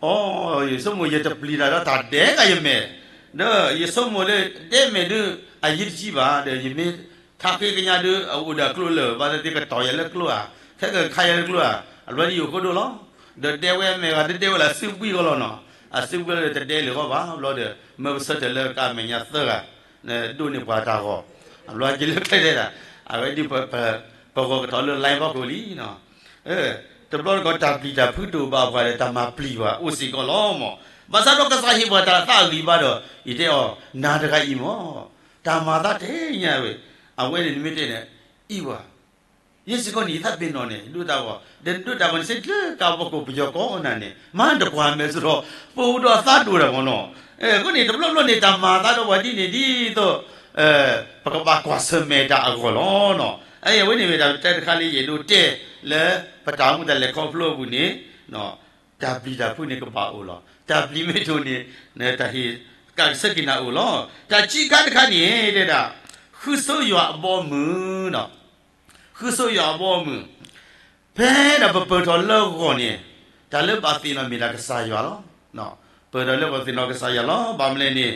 ဘီ, အိ, ယဆိကမိၣ်ယတပျံၤတၢ်ဒီးတၢ်ဒဲကယမဲာ်, ဒီးယဆိကမိၣ်လၢ ဒဲမဲာ်ဒုး အယံၤတကံဘၣ်ဒီး ယမ့ၢ်ထါဃ့ကညးဒုး အအိၣ်ဒီးအကျိလၢာ် ဘၣ်သ့ၣ်သ့ၣ်ကတီၤယၤလၢကျိဧါ, ခဲကခါယၤလၢကျိဧါ, အဘျီဒ်ယိၤဃိဒိၣ်လီၤ, ဒီးဒဲဝဲအမဲာ်ဂၤဒုးဒဲဝဲလၢအစုဘှံးဃီလီၤနီၤ, အစုဘှံးလီၤဒီးတဒဲလၢၤဃီဘၣ်, ဘျီဒီး မၢပဆၢထၢၣ်လၢကါမဲာ်ညါသၢဂၤ ဒိးန့ၢ်ပှၤတၢ်ဂီၤ, အဘျီက့ၤလၢကျဲတဲဒၣ်, အဝဲဒ် ပဂီၤကထီၣ်လၢ line ဖီခိၣ်လံနီၤ, တဘျီတခီၣ်တၢ်ပျံၤတၢ်ဖုးတအိၣ်ဘၣ်ပှၤဒီး တၢ်မၤပျံၤပှၤအိၣ်စ့ၢ်ကီးလီၤမး, ဘၣ်ဆၣ်ဒီးကစၢ်ဟ့ၣ်ပှၤတၢ်သးအဂံၢ်ဘါဒီး ယတဲအီၤ နၤတဂၤအံၤမး, တၢ်မၤသးတဟဲညါဝဲ, အဝဲန့ၣ်နမ့ၢ်တဲန့ၣ်, အံၤဝဲ ယဲစ့ၢ်ကီးန့ၣ် ယသးပ့ၤနီၣ်န့ၣ် ဒိၣ်တၢ်ဂီၤ, ဒီးဒိၣ်တၢ်ဂီၤန့ၣ် စ့ၢ်ကီးလၢကါဖီခိၣ်ပယီၤကိးဂၤန့ၣ် မၤတကွၢ်မဲာ်စရီ, ပအိၣ်ဒီးအသးဒိၣ်တၢ်မးနီၤ, အဃိန့ၣ် တဘျီဘျီန့ၣ် တၢ်မၤသးဒီးပှၤဒ်န့ၣ်ဒ်သိး ပကဘၣ်ကွၢ်ဆၢၣ်မဲာ်တၢ်အဂီၢ်လီၤနီၤ, အဝဲန့ၣ်မ့ၢ်တၢ်တခါလၢယအဲၣ်ဒိးတဲ လၢပတၢ်အိၣ်မူတၢ်လဲၤခီဖျိအပူၤန့ၣ် တၢ်ပျံၤတၢ်ဖုးန့ၣ်ကဘၣ်အိၣ်လီၤ, တၢ်ပျံၤမ့ၢ်တအိၣ်န့ၣ် တၢ်ဟ့ၣ်ကးကဆၢက့ၤနၤအိၣ်လီၤ, တၢ်ခံခါတခါန့ၣ် တဲဒၣ် ဃုဆိယွၤအဘီအမုၢ်နီၤ ဃုဆိယွၤအဘီအမုၢ်, ဖဲဒၣ်ပပၢၢ်ထီၣ်လၢဂီၢ်န့ၣ် တၢ်လၢဘၣ်သ့ၣ်နီၣ်မ့ၢ်ဒၣ်ကစၢ်ယွၤလီၤ. ပၢၢ်ထီၣ်လၢဂီၢ်သ့ၣ်နီၣ်ကစၢ်ယွၤလီၤ. ဘၣ်မနုၤလဲၣ်န့ၣ်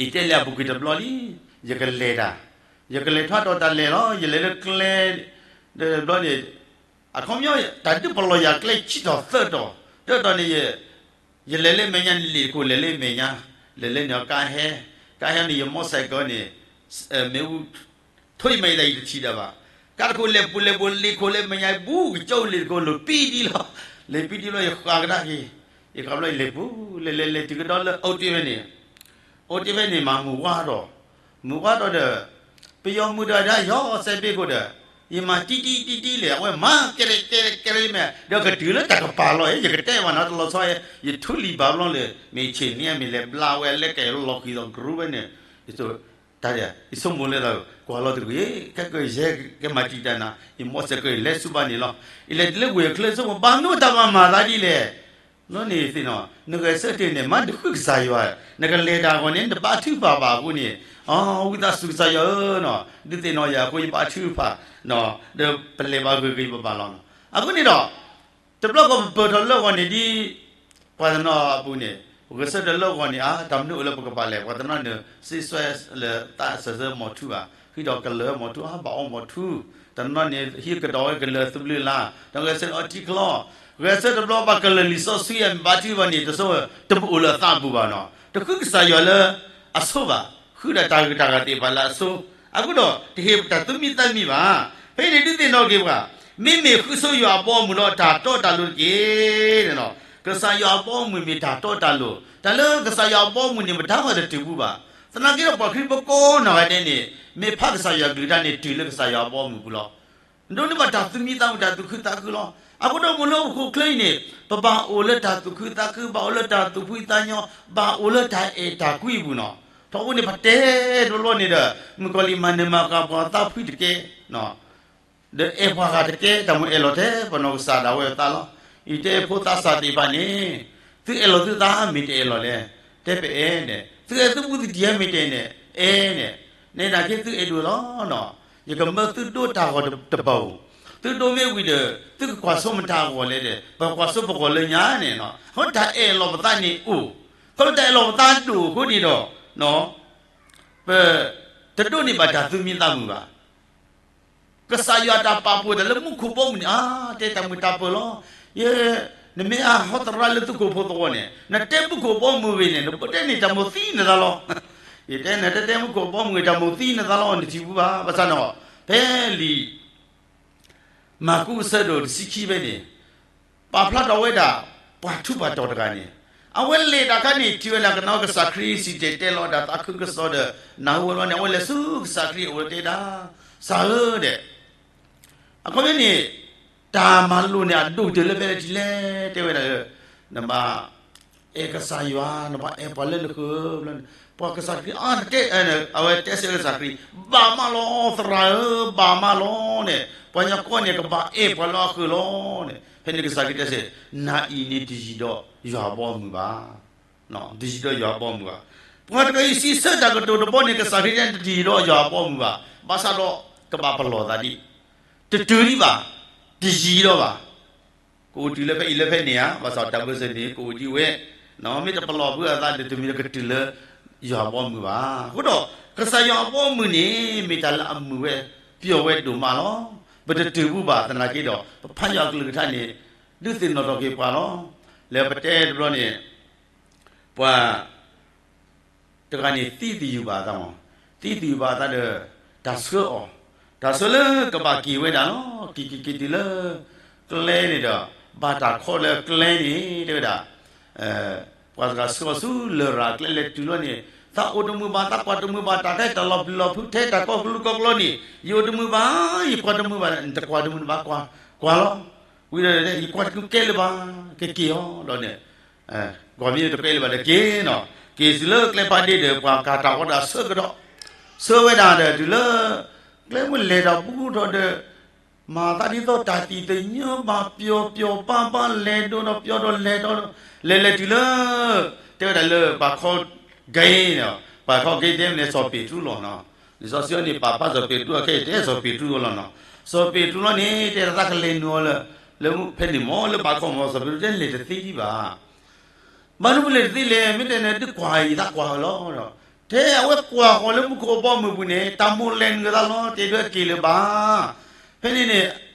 ယတဲလၢအပူၤကွံာ်တဘျီလံ, ယကလဲၤတၢ်, ယကလဲၤထီၣ်ဒီးတၢ်လဲၤလီၤ. ယလဲၤလၢကျဲ တဘျီန့ၣ် အခီပညီ တၢ်ဒုးပလီၢ်ယၤကျဲခံတီၤသၢတီၤ, တတီၤန့ၣ် ယလဲၤလၢမဲာ်ညါန့ၣ် လ့ၣ်တခိၣ်လဲၤလၢမဲာ်ညါ, လဲၤလၢန့ၣ်ကါဟဲ, ကါဟဲန့ၣ် ယမီၢ်ဆဲးကီးန့ၣ် မ့ၣ်အူ ထိးယမဲာ်ယသး ယတထံၣ်ဒၣ်ဘၣ်. ကါတခိၣ်လဲၤပူၤလဲၤပူၤ လ့ၣ်ခိၣ်လၢမဲာ်ညါ ဘူးကကၠိလ့ၣ်တခိၣ် လိၣ်ပံဒံလီၤ. လ့ၣ်ပံဒံလီၤ ယဃၣ်ကဒါက့ၤ, ယဃၣ်ဘျီယလဲၤပူၤ လဲၤလဲၤလဲၤတုၤကဒီးလၢအိၣ်တ့ၢ်ဖဲန့ၣ်, အိၣ်တ့ၢ်ဖဲန့ၣ် မၤမုၢ်ဝါထီၣ်, မုၢ်ဝါထီၣ်ဒီး ပယီၤမုၣ်တဂၤဒၣ် ယီၤစဲးဘ့ၣ်ခိၣ်ဒီး ယမၤတံၢ်တံၢ်တံၢ်တံၢ်လဲၣ်, အဝဲမၤကဲကဲကဲကဲမ့ၢ် ဒီးကတုၤလၢတၢ်ကပၤလီၤ, ယကတဲဘၣ်နီၤ တလီၤဆီ, ယထူလံာ်ဘၣ်ဘျီလၢ မ့ၢ်ဆ့ၣ်န့ၣ် မ့ၢ်လဲၤဘျါဝဲ လဲၤကဲလီၤဃံၤသီးကရူၢ်ဝဲန့ၣ်, ယဆိကမိၣ်လၢ ကွၢ်လီၤတဂ့ၤ, ခဲကယဲၢ်ကမၤတံာ်တၢ်နၤ ယမိၢ်စ့ၢ်ကီးလဲၤဆူဘၣ်န့ၣ်လီၤ. ယလဲၤတုၤလၢဝ့ၢ်အချၢဆိ ပဘၣ်မနုၤတၢ်ဘၣ်မၤသးဒ်လဲၣ် လီၤန့ၣ်သ့ၣ်နီၤ နဂဲၤဆၢထၢၣ်န့ၣ် မၤတဃုကစၢ်ယွၤ, နကလဲၤတၢ်အဂီၢ်န့ၣ် နတဘါထုကဖၣ်ဘၣ်အဃိန့ၣ်, အဝံသးစူၤကစၢ်ယွၤဧၢနီၤ, ဒုးသ့ၣ်နီၣ်ယၤအဃိ ယဘါထုကဖၣ်, ဒီးပလဲၤဘၣ်ဂ့ၤဂ့ၤဘၣ်ဘၣ်လီၤ. အဃိန့ၣ်ဒီး တဘျီဃီပပၢၢ်ထီၣ်လၢအဂီၢ်န့ၣ်ဒ် ပှၤတနီၤအပူၤန့ၣ် ပဂဲၤဆၢထၢၣ်လၢအဂီၢ်န့ၣ် အါ တၢ်မနုၤအိၣ်လၢပကပာ်လဲၣ်, ပှၤတနီၤန့ၣ် စ့စွဲလၢသးစၢၤစၢၤမီၤထူဘၣ်, ဃုဒီးကလၢၤမီၤထူ အါ ဘၣ်အီမီၤထူ, တနီၤန့ၣ် ဟံးကဒီးဝဲကလၢၤသဘျုးလါ, ဒီးဂဲၤဆၢထၢၣ်အီထံချီ, ဂဲၤဆၢထၢၣ်တဘျီဘၣ်ကလၢၤလံာ်စီဆှံအမ့ၢ်ဘါထုဘၣ်န့ၣ် တဆိ တမ့ၢ်အိၣ်လၢအသးအပူၤဘၣ်နီၤ, တဃုကစၢ်ယွၤလၢအဆိဘၣ်, ဃုဒၣ်တၢ်ဂုၤတၢ်ဂၤသ့ၣ်တဖၣ်လၢအဆိ, အဃိဒီးတဟ့ၣ်တၢ်သူၣ်မံသးမံဘၣ်. ဖဲန့ၣ်ဒုးသ့ၣ်နီၣ်က့ၤပှၤ, မ့မ့ၢ်ဃုဆိယွၤအဘီအမုၢ်ဒီးတၢ်တီတၢ်လိၤတက့ၢ်. ကစၢ်ယွၤအဘီအမုၢ်မ့ၢ်တၢ်တီတၢ်လိၤ, တၢ်လၢကစၢ်ယွၤအဘီအမုၢ်န့ၣ် မတၤဃီတတုၤဘူးဘၣ်. သနာ်က့ဒီးပှၤခရံာ်ဖိကိးနီၢ်ဂၤဒဲးန့ၣ် မ့ၢ်ဖးကစၢ်ယွၤကလုၢ်ကထါန့ၣ် တုၤလၢကစၢ်ယွၤအဘီအမုၢ်ပူၤလီၤ. ဒိးန့ၢ်ဘၣ်တၢ်သူၣ်မံသးမုာ် တၢ်သူၣ်ခုသးခုလီၤ. အဃိဒီးမ့ၢ်လၢပခိၣ်ချၢအံၤန့ၣ် ပဘၣ်အိၣ်လၢတၢ်သူၣ်ခုသးခု, ဘၣ်အိၣ်လၢတၢ်သူၣ်ဖှံသးညီ, ဘၣ်အိၣ်လၢတၢ်အဲၣ်တၢ်ကွံအပူၤနီၤ. ထီဘိန့ၣ် ပတဲတဘျီန့ၣ်ဒီး မုၣ်ကီၤလံၢ်မၤနၢၤမၤဃၣ်ပှၤသးဖှံတကဲ, ဒီးအဲၣ်ပှၤဂၤတကဲ, တၢ်မ့ၢ်အဲၣ်လီၤထဲပနီၢ်ကစၢ်ဒၣ်ဝဲအသးလီၤ. ယတဲဖိသးစၢ်သ့ၣ်တဖၣ်န့ၣ်, သုအဲၣ်လီၤသုသးမ့ၢ်တအဲၣ်လီၤလဲၣ်, တဲပအဲၣ်န့ၣ်, သုအဲၣ်သုဘူးသုတံၢ်မ့ၢ်တအဲၣ်န့ၣ်, အဲၣ်န့ၣ်, နဲဒၣ်က့သုအဲၣ်ဒိၣ်လီၤနီၤ. ယကမၢသုဒိတၢ်ဂီၤတဘၣ်ဧိၤ, သုဒိမ့ၢ်ဝံၤဒီး သုကကွၢ်စိမတၤအဂီၢ်လဲၣ်ဒီး ပကွၢ်စိပဂီၢ်လၢညါန့ၣ်နီၤ. အဃိတၢ်အဲၣ်လီၤပသးန့ၣ်အိၣ်, ခီဖျိတၢ်အဲၣ်လီၤပသးဒိၣ်အဃိန့ၣ်ဒီး ပတဒိးန့ၢ်ဘၣ်တၢ်သူၣ်မံသးမုာ်ဘၣ်. ကစၢ်ယွၤတၢ်ပာ်ဖှိၣ်တၢ်လၢမူခိၣ်ဘီမုၢ်န့ၣ် အါ တဲတၢ်မုာ်တၢ်ပၢၢ်လီၤ. ယဲ, နမ့ၢ်အဟီသရၣ်လၢသုးခိၣ်ဖိသဝီန့ၣ် နတဲမူခိၣ်ဘီမုၢ်ဂ့ၤန့ၣ် နပတဲန့ၣ်တၢ်မိၣ်သံနသးလီၤ. ယတဲနတတဲမူခိၣ်ဘီမုၢ်ဂ့ၤ တၢ်မိၣ်သံနသးလီၤ နထံၣ်ဘူးဘၣ်. ဘၣ်ဆၣ်န့ၣ် ဖဲလံာ် မၢ်ကူးအဆၢဒိၣ်တဆံခံဖဲန့ၣ် ပာ်ဖျါထီၣ်ဝဲဒၣ် ပှၤထူးပှၤတီၤတဂၤန့ၣ် အဝဲလဲၤတၢ်ခါန့ၣ် ထံၣ်ဝဲဒၣ်ကနီၤကစၢ်ခရံာ်စံၣ်တဲၤတဲလီၤတၢ်သးခုကစီၣ်ဒီး နၢ်ဟူဝဲလီၤန့ၣ် အဝဲလဲၤဆူကစၢ်ခရံာ်အအိၣ်တဲဒၣ်, ကစၢ်ဧၢဒီး အခီပညီန့ၣ် တၢ်မၤလိာ်န့ၣ် အဒိၣ်ကတၢၢ်လၢဖဲလဲၣ်ထံလဲၣ် တဲဝဲဒၣ်လၢ နဘၣ် အဲၣ်ကစၢ်ယွၤ နဘၣ်အဲၣ်ပှၤလၢနဃၢၤဘျီန့ၣ် ပှၤကစၢ်ခရံာ်အါတက့ၢ် အဝဲတဲဆၢကစၢ်ခရံာ် ဘၣ်မးလီၤ သရၣ်ဧၢ ဘၣ်မးလီၤန့ၣ် ပှၤကညီကီၢ်န့ၣ် ကဘၣ်အဲၣ်ပှၤလၢအဃၢၤလီၤန့ၣ် ဖဲန့ၣ်ကစၢ်ခရံာ်တဲဆၢ နၤအံၤန့ၣ်တယံၤဒီးယွၤအဘီအမုၢ်ဘၣ်. တယံၤဒီးယွၤအဘီအမုၢ်ဘၣ်. ပှၤတဂၤအံၤစံးဆၢတၢ်ကတိၤတဘီန့ၣ် ကစၢ်ခရံာ်တဲတယံၤဒီးယွၤအဘီအမုၢ်ဘၣ်. ဘၣ်ဆၣ်ဒီး ကဘၣ်ပလီၢ်သးဒံး တတုၤဒံးဘၣ်, တယံၤဒီးဘၣ်. ကအိၣ်တုၤလၢဖဲအံၤလၢဖဲန့ၣ်ဧါ, ဘၣ်ဆၣ်တၢ်ဘၢၣ်စၢၤန့ၣ် ကအိၣ်ဒံးဝဲ, မ့ၢ်တပလီၢ်ဘၣ်အသးဒီး တမ့ၢ်လၢကတုၤလၢ ယွၤအဘီအမုၢ်ဘၣ်. အဃိဒီး ကစၢ်ယွၤအဘီအမုၢ်န့ၣ် မ့ၢ်တၢ်လၢအမုာ်ဝဲ ပျီၣ်ဝဲဒိၣ်မးလီၤ. ပတတုၤဘူးဘၣ်သနာ်က့ဒီး ပဖးယွၤအကလုၢ်ကထါန့ၣ် ဒုးသ့ၣ်နီၣ်ထီၣ်က့ၤပှၤလီၤ. လၢပတဲတဘျီန့ၣ် ပှၤ တဂၤန့ၣ်သံသယုၢ်ဘၣ်အသးမး, သံသယုၢ်ဘၣ်အသးဒီး တၢ်ဆှၢအီၤ, တၢ်ဆှၢလၢကဘၣ်က့ၤဝဲဒၣ်လီၤ. က့ၤက့ၤက့ၤတုၤလၢ ကျဲန့ၣ်ဒီး ဘၣ်တၢ်ခီလၢကျဲန့ၣ် တဲဝဲဒၣ်, ပှၤတဂၤဆှၢအီၤဆူလရာ်ကျဲလဲၤတုၤလီၤန့ၣ် သးအိၣ်တမုာ်ဘၣ် သးကွၢ်တမုာ်ဘၣ် တၢ်ခဲတၢ်လီၤပျံၤလီၤဖုးထဲတၢ်ကီကလူးကီကလီန့ၣ် ယအိၣ်တမုာ်ဘၣ် ယကွၢ်တမုာ်ဘၣ် နတကွၢ်တမုာ်ဘၣ် ကွၢ်ကွၢ်လီၤ. ဝံၤဒီး ယကွၢ်တမုာ်ကဲလၢၤဘၣ် ကက့ၤအီၤဒီးန့ၣ် ကွၢ်မ့ၢ်တကဲလၢၤဘၣ်ဒီးက့ၤနီၤ, က့ၤတုၤလၢကျဲဖးဒ့ဒီး ပှၤကၤတၢ်အီၣ်တၢ်ဆှၢကဒီး, ဆှၢဝဲဒၣ်ဒီးတုၤလၢ ကျဲမုၢ်လဲၤတၢ်ဘူးထီၣ်ဒီး မၤသးဒ်သိးတၢ်သံၣ်သညါဘၣ် ပျီပျီပါပါ လဲၤဒိဒီးပျီဒီးလဲၤဒီး လဲၤလဲၤတုၤလၢ တဲဝဲဒၣ်လၢပှၤခီ ကဲနီၤ, ပှၤခီကဲတဲမ့ၢ်လဲၤစီၤပ့းတရူးလီၤနီၤ, လံာ်စီဆှံအံၤန့ၣ် ပာ်ဖျါစီၤပ့းတရူးအခဲအံၤ တဲစီၤပ့းတရူးလီၤနီၤ, စီၤပ့းတရူးလီၤန့ၣ် တဲဒၣ်သးကလဲၤနုာ်အီၤလၢ လၢဖဲန့ၣ်မ့ၢ်လၢဘၣ်ခီမ့ၢ် စီၤပ့းတရူးတဲလဲၤတသ့ဒံးဘၣ် ဘၣ်မနုၤပလဲၤတသ့လဲၣ် မ့ၢ်တဲန့ၣ် ဒုးကွၢ်အံၤသးကွၢ်အီၤလီၤဒီး ထဲအဝဲကွၢ်ဃီၤလၢမူခိၣ်အဘီအမုၢ်ပူၤန့ၣ် တၢ်မိၣ်လဲၤနုာ်သးလီၤ တဲဒွဲၣ်က့ၤလၢၤဘၣ်. ဖဲန့ၣ်န့ၣ်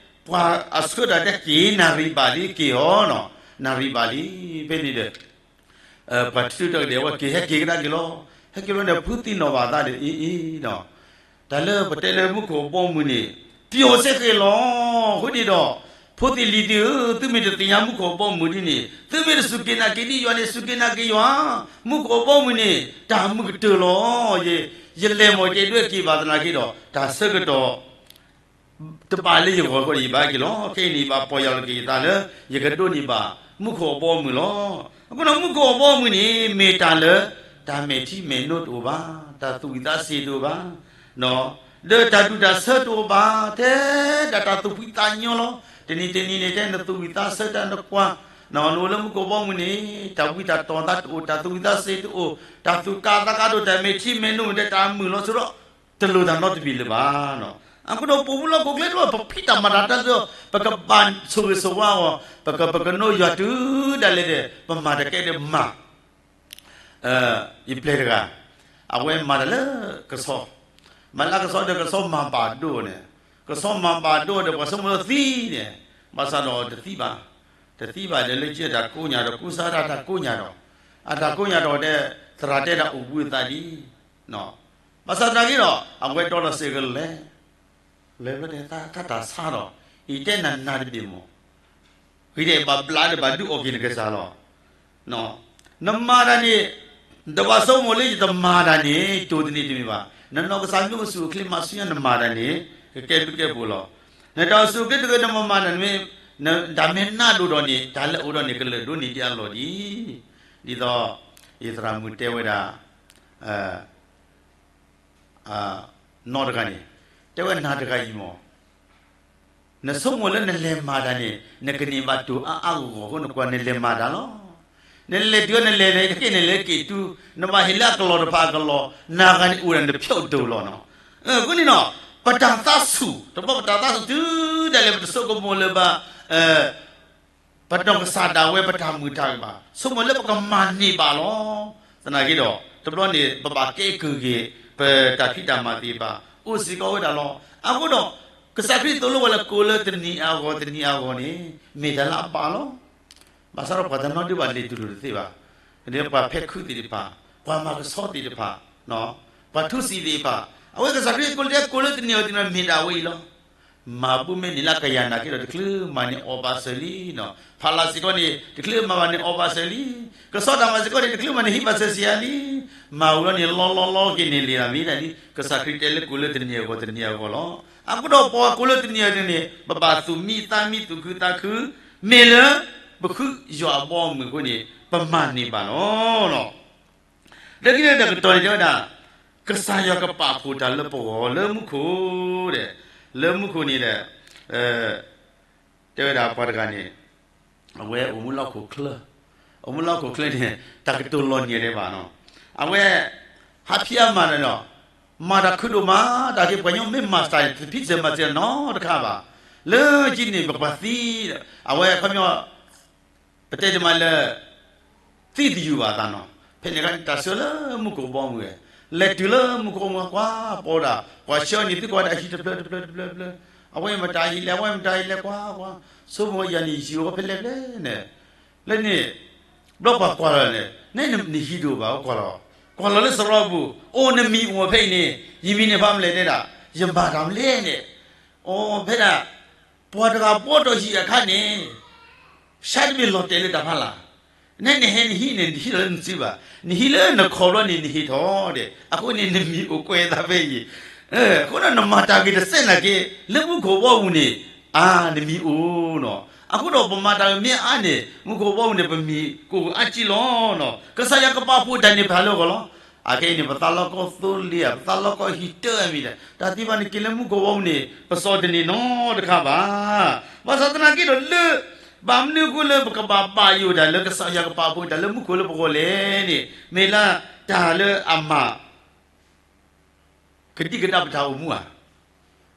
ပှၤအဆှၢတၢ်တဲက့ၤ နၣ်ရံၣ်ဘၣ်လံ က့ၤအီၤနီၤ, နၣ်ရံၣ်ဘၣ်လံ. ဖဲန့ၣ်ဒီး ပှၤတထူၣ်တကဒဲးဝဲက့ၤ ဟဲက့ၤကဒါက့ၤလီၤ. ဟဲက့ၤလီၤန့ၣ် ဖုသံနီၣ်ဘၣ်သးဒီး အံၤအံၤနီၤ တၢ်လၢပတဲလၢမူခိၣ်အဘီအမုၢ်န့ၣ် ပျီၣ်စ့ၢ်ကီးလီၤ. အဃိန့ၣ်ဒီး ဖိသ့ၣ်လံၤသ့ၣ်ဧၢ, သုမ့ၢ်တသ့ၣ်ညါမူခိၣ်အဘီအမုၢ်ဒ်န့ၣ် သုမ့ၢ်တစူၢ်က့ၤနာ်က့ၤဒံးယွၤန့ၣ် စူၢ်က့ၤနာ်က့ၤယွၤ, မူခိၣ်အဘီအမုၢ်န့ၣ် တၢ်မုာ်ကတၢၢ်လီၤ. ယလဲၤမ့ၢ်တဲဒွဲၣ်က့ၤဘၣ်သနာ်က့ဒီး တၢ်ဆၢကတီၢ် တဘၣ်လၢယဂီၢ်အဃိဒီး ယဘၣ်က့ၤလီၤ. ခဲအံၤန့ၣ် ယဘၣ်ပီၢ်ယၢ်လီၤက့ၤယသးလၢ ယကဒိးန့ၢ်ဘၣ် မူခိၣ်အဘီအမုၢ်လီၤ. အဃိဒီးမူခိၣ်အဘီအမုၢ်န့ၣ် မ့ၢ်တၢ်လၢ တၢ်မဲာ်ထံမဲာ်နိတအိၣ်ဘၣ်, တၢ်သူၣ်ဝံၣ်သးစ့ၤတအိၣ်ဘၣ်, ဒီးတၢ်ဒူၣ်တၢ်ဆၢတအိၣ်ဘၣ်, ထဲဒၣ်တၢ်သူၣ်ဖှံသးညီလီၤ. တနံၤတနံၤန့ၣ် ထဲနသူၣ်ဝံၣ်သးဆၢတၢ်နကွၢ် နအိၣ်လၢမူခိၣ်ဘီမုၢ်န့ၣ် တၢ်ဝံတၢ်တီၢ်သးတအိၣ်, တၢ်သူၣ်ဝံၣ်သးစ့ၤတအိၣ်, တၢ်သူၣ်ကၢ်သးကၢ်တအိၣ်, တၢ်မဲာ်ထံမဲာ်နိမ့ၢ်တဲတၢ်မုာ်လီၤဆိဒီး တလိၣ်တၢ်နီတမံၤလၢၤဘၣ်. အဃိဒီးပအိၣ်မူလၢဟီၣ်ခိၣ်ချၢတဘျီ ပဖံးတၢ်မၤတၢ်တၢ်သ့, ပကဘၣ်ဆိၣ်ဂ့ၤဆိၣ်ဝါအီၤ, ပက ပကနိယွၤတုၤဒၣ်လဲာ်ဒီး ပမၤတၢ်ကဲဒီးမၤ ယပျဲၢ်တဂၤ, အဝဲမၤတၢ်လၢကဆီ, မၤလၢကဆီဒီးကဆီမၤဘၣ်ဒိအီၤန့ၣ်, ကဆီမၤဘၣ်ဒိအီၤဒီး ပှၤဆိကမိၣ်လၢသံန့ၣ်, ဘၣ်ဆၣ်ဒီးတသံဘၣ်, တသံဘၣ်ဒီးလၢကၢတၢ်ကိးညါဒီး ကူစါဒၣ်တၢ်ကိးညါဒီး, အတၢ်ကိးညါဒီးတဲ, သရၣ်တဲဒၣ်အိၣ်ဘှံးအသးဒ် ဘၣ်ဆၣ်သနာ်က့ဒီး အဝဲဒီလီၤစ့ၢ်ကီးလဲၤ, လဲၤဘျီတဲ တၢ်တၢ်ဆါဒီး, ယတဲနၤနၤတဘ့ၣ်မး, ဂ့ၤဒဲးဘၣ်ဘျးဒီးဘၣ်ဒုးအီၣ်က့ၤနကစၢ်လီၤ. နမၤတၢ်န့ၣ်, တဘၣ်ဆိကမိၣ်လၢယတမၤတၢ်န့ၣ် တိၢ်တန့ၢ်တမ့ၢ်ဘၣ်. နနီၢ်ကစၢ်မ့ၢ်အိၣ်ဆူၣ်အိၣ်ချ့မၤဆူညါ နမၤတၢ်န့ၣ် ကကဲဘျုးကဲဖှိၣ်လီၤ. နတၢ်အိၣ်ဆူၣ်အိၣ်ချ့တဂ့ၤ နမၤမၤတၢ်န့ၣ်မ့ၢ်, တၢ်မ့ၢ်နးဒိၣ်ဒီးန့ၣ် တၢ်လၢအအိၣ်ဒီးန့ၣ် ကလၢာ်ဒိၣ်န့ၢ်ဒံးအလီၢ်ဒံး. ဒ်သိး ယသရၣ်မုၣ်တဲဝဲဒၣ် နီၢ်တဂၤန့ၣ်, တဲဝဲနၤတဂၤအံၤမး, နဆိကမိၣ်လၢနလဲၤမၤတၢ်န့ၣ် နကန့ၢ်ဘၣ်တိၢ်အါအါဂီၢ်ဂီၢ်အဃိ နကွၢ်နလဲၤမၤတၢ်လီၤ. နလဲၤတုၤနလဲၤလဲၤ တက့ၢ်နလဲၤက့ၤတုၤ, နဘၣ်ဟ့ၣ်လၢအကလီၢ်တဖၣ်အကလီၢ်, နၤဂၤန့ၣ်အိၣ်ဒၣ်နဖျိးဒိၣ်လီၤနီၤ. အဃိန့ၣ်နီၤ, ပတၢ်သးဆူၣ်, တဘျီပတၢ်သးဆူၣ်တုၤဒၣ်လဲာ် ပတဆိကမိၣ်လၢၤဘၣ် ပနီၢ်ကစၢ်ဒၣ်ဝဲ ပတၢ်မုာ်တၢ်ဘၣ် ဆိကမိၣ်လၢပကမၤန့ၢ်ဘၣ်လီၤ. သနာ်က့ဒီး တဘျီန့ၣ် ပဘၣ်ကဲကုၢ်က့ၤ ပတၢ်ဖံးတၢ်မၤသ့ၣ်တဖၣ် အိၣ်စ့ၢ်ကီးဝဲဒၣ်လီၤ. အဃိဒီး ကစၢ်ခရံာ်သိၣ်လိပှၤလၢကိးလၢတနံၤအဂီၢ်တနံၤအဂီၢ်န့ၣ် မ့ၢ်တၢ်လၢအဘၣ်လီၤ. ဘၣ်ဆၣ်ဒီးပှၤတနီၤဒုးဘၣ်လဲၤတူၢ်လိာ်တသ့ဘၣ်. ဒီးပှၤဖဲခုးသ့ၣ်တဖၣ်, ပှၤမၤကဆှီသ့ၣ်တဖၣ်, ပှၤထူစံးသ့ၣ်တဖၣ်, အဝဲကစၢ်ခရံာ်ကိးလၢကိးလၢတနံၤအဂီၢ်တနံၤ မ့ၢ်ဒၣ်ဝဲအံၤလီၤ. မၤဘူၣ်မ့ၢ်န့ၢ်လၢကယၤနာ်က့ဒီး တချုးမၤန့ၢ်အီၣ်ဘၣ်စၢၤလံနီၤ. ဖးလၢ်စ့ၢ်ကီးန့ၣ် တချုးမၤဘၣ်န့ၢ်အီၣ်ဘၣ်စၢၤလံ. ကဆီတၢ်မၤစ့ၢ်ကီးန့ၣ် တချုးမၤန့ၢ်ဟံးဘၣ်စၢၤစံးယၤလံ. မၤဝံၤလီၤန့ၣ် လီလီလီက့ၤန့ၣ်လံဒၣ်မ့ၢ်ဒၣ်လံ. ကစၢ်ခရံာ်တဲလၢကိးလၢတနံၤအဂီၢ်တနံၤအဂီၢ်လီၤ. အဃိဒီးပှၤကိးလၢတနံၤအဂီၢ်တနံၤန့ၣ် ပဘၣ်သူၣ်မံသးမံသူၣ်ခုသးခု, မ့ၢ်လၢ ပဃုယွၤအဘီအမုၢ်အဃိန့ၣ် ပမၤန့ၢ်ဘၣ်လီၤ. လၢခံန့ၣ်တၢ်ကတီၢ်န့ၣ်တဲဝဲဒၣ်, ကစၢ်ယွၤကပာ်ဖှိၣ်တၢ်လၢပဂီၢ်လၢမူခိၣ်ဒီး, လၢမူခိၣ်န့ၣ်ဒီး, တဲဝဲဒၣ်ပှၤတဂၤန့ၣ်, အဝဲအိၣ်မူလၢဟီၣ်ခိၣ်ချၢ, အိၣ်မူလၢဟီၣ်ခိၣ်ချၢန့ၣ် တၢ်ကတိၤလီၤညံၤဒဲးဘၣ်နီၤ. အဝဲ ဟးဖံးအါမးဒီး, မၤတၢ်ခုဒိၣ်မး, တၢ်က့ၤပှၤကညီမ့ၢ်မၤစၢၤန့ၣ် တဖံးစၢၤမၤစၢၤနီတခါဘၣ်. လၢခံန့ၣ် ပပှၤသံ, အဝဲခီပညီ ပတဲတမံၤလၢ သံသယုၢ်ဘၣ်အသးနီၤ. ဖဲန့ၣ်အခါန့ၣ် တၢ်ဆှၢလၢမူခိၣ်ဘီမုၢ်ဝဲ, လဲၤတုၤလၢမူခိၣ်ဘီမုၢ်ကွၢ် ပီဒၣ် ပှၤဆှၢန့ၣ်သုကွၢ်ဒၣ်ဟံၣ်တဖျၢၣ်တဖျၢၣ်တဖျၢၣ်တဖျၢၣ်, အဝဲမတၤဟံၣ်လဲၣ် အဝဲမတၤဟံၣ်လဲၣ်ကွၢ်ကွၢ်, ဆိကမိၣ်ယၤန့ၣ် ယံၤအိၣ်ဖဲလဲၣ်ဖဲလဲၣ်န့ၣ်, လၢန့ၣ် ဘျီပှၤကွၢ်လီၤန့ၣ် နဲနဟံၣ်တအိၣ်ဘၣ် ကွၢ်လီၤ, ကွၢ်လီၤလၢစရီပူၤ, အိၣ်နမံၤအိၣ်ဖဲအံၤန့ၣ်, ယမံၤန့ၣ်ဖးမလဲၣ်တဲဒၣ်, ယမၤတၢ်မလဲၣ်န့ၣ်, အိၣ်ဖဲဒၣ် ပှၤတဂၤဘှီထီၣ်ဟံၣ်အခါန့ၣ်, ဆါတဘ့ၣ်လီၤတဲာ်လၢတၢ်ဖးလၢ်, နဲနဟဲနဟံၣ်န့ၣ် နဟံၣ်လီၤလၢနစုဘၣ်, နဟံၣ်လၢနခီၣ်ဘျီန့ၣ် နဟ့ၣ်ထီၣ်ဒီး အဃိန့ၣ် နမံၤအိၣ်ကွဲးသးဖဲအံၤ, အဃိဒီးနမၤတၢ်ဂ့ၤတစဲးနာ်က့ လၢမူခိၣ်ဘီမုၢ်န့ၣ်, အါ နမံၤအိၣ်နီၤ, အဃိဒီးပမၤတၢ်ဂ့ၤမ့ၢ်အါန့ၣ် မူခိၣ်ဘီမုၢ်န့ၣ် ပမံၤကအိၣ်အါကံလီၤနီၤ, ကစၢ်ယွၤကပာ်ဖှိၣ်တၢ်န့ၣ်ဖးလၢအဂီၢ်လီၤ. အခဲအံၤန့ၣ် ပသးလီကီသိလ့ဧါ, ပသးလီကီဟံၣ်တၢ်မံၤဒီး တၢ်သ့ၣ်တဖၣ်န့ၣ်က့ၤလၢမူခိၣ်ဘီမုၢ်န့ၣ် ပစိာ်တန့ၢ်နီတခါဘၣ်. ဘၣ်ဆၣ်သနာ်က့ဒီးလၢ, ဘၣ်မနုၤအဃိလၢပကဘၣ်ဘၣ်ယိၣ်တၢ်လၢကစၢ်ယွၤကပာ်ဖှိၣ်တၢ်လၢမူခိၣ်လၢပဂီၢ်လဲၣ်န့ၣ် မ့ၢ်လၢတၢ်လၢအမၤ ကဒံကဒါပတၢ်အိၣ်မူဧါ.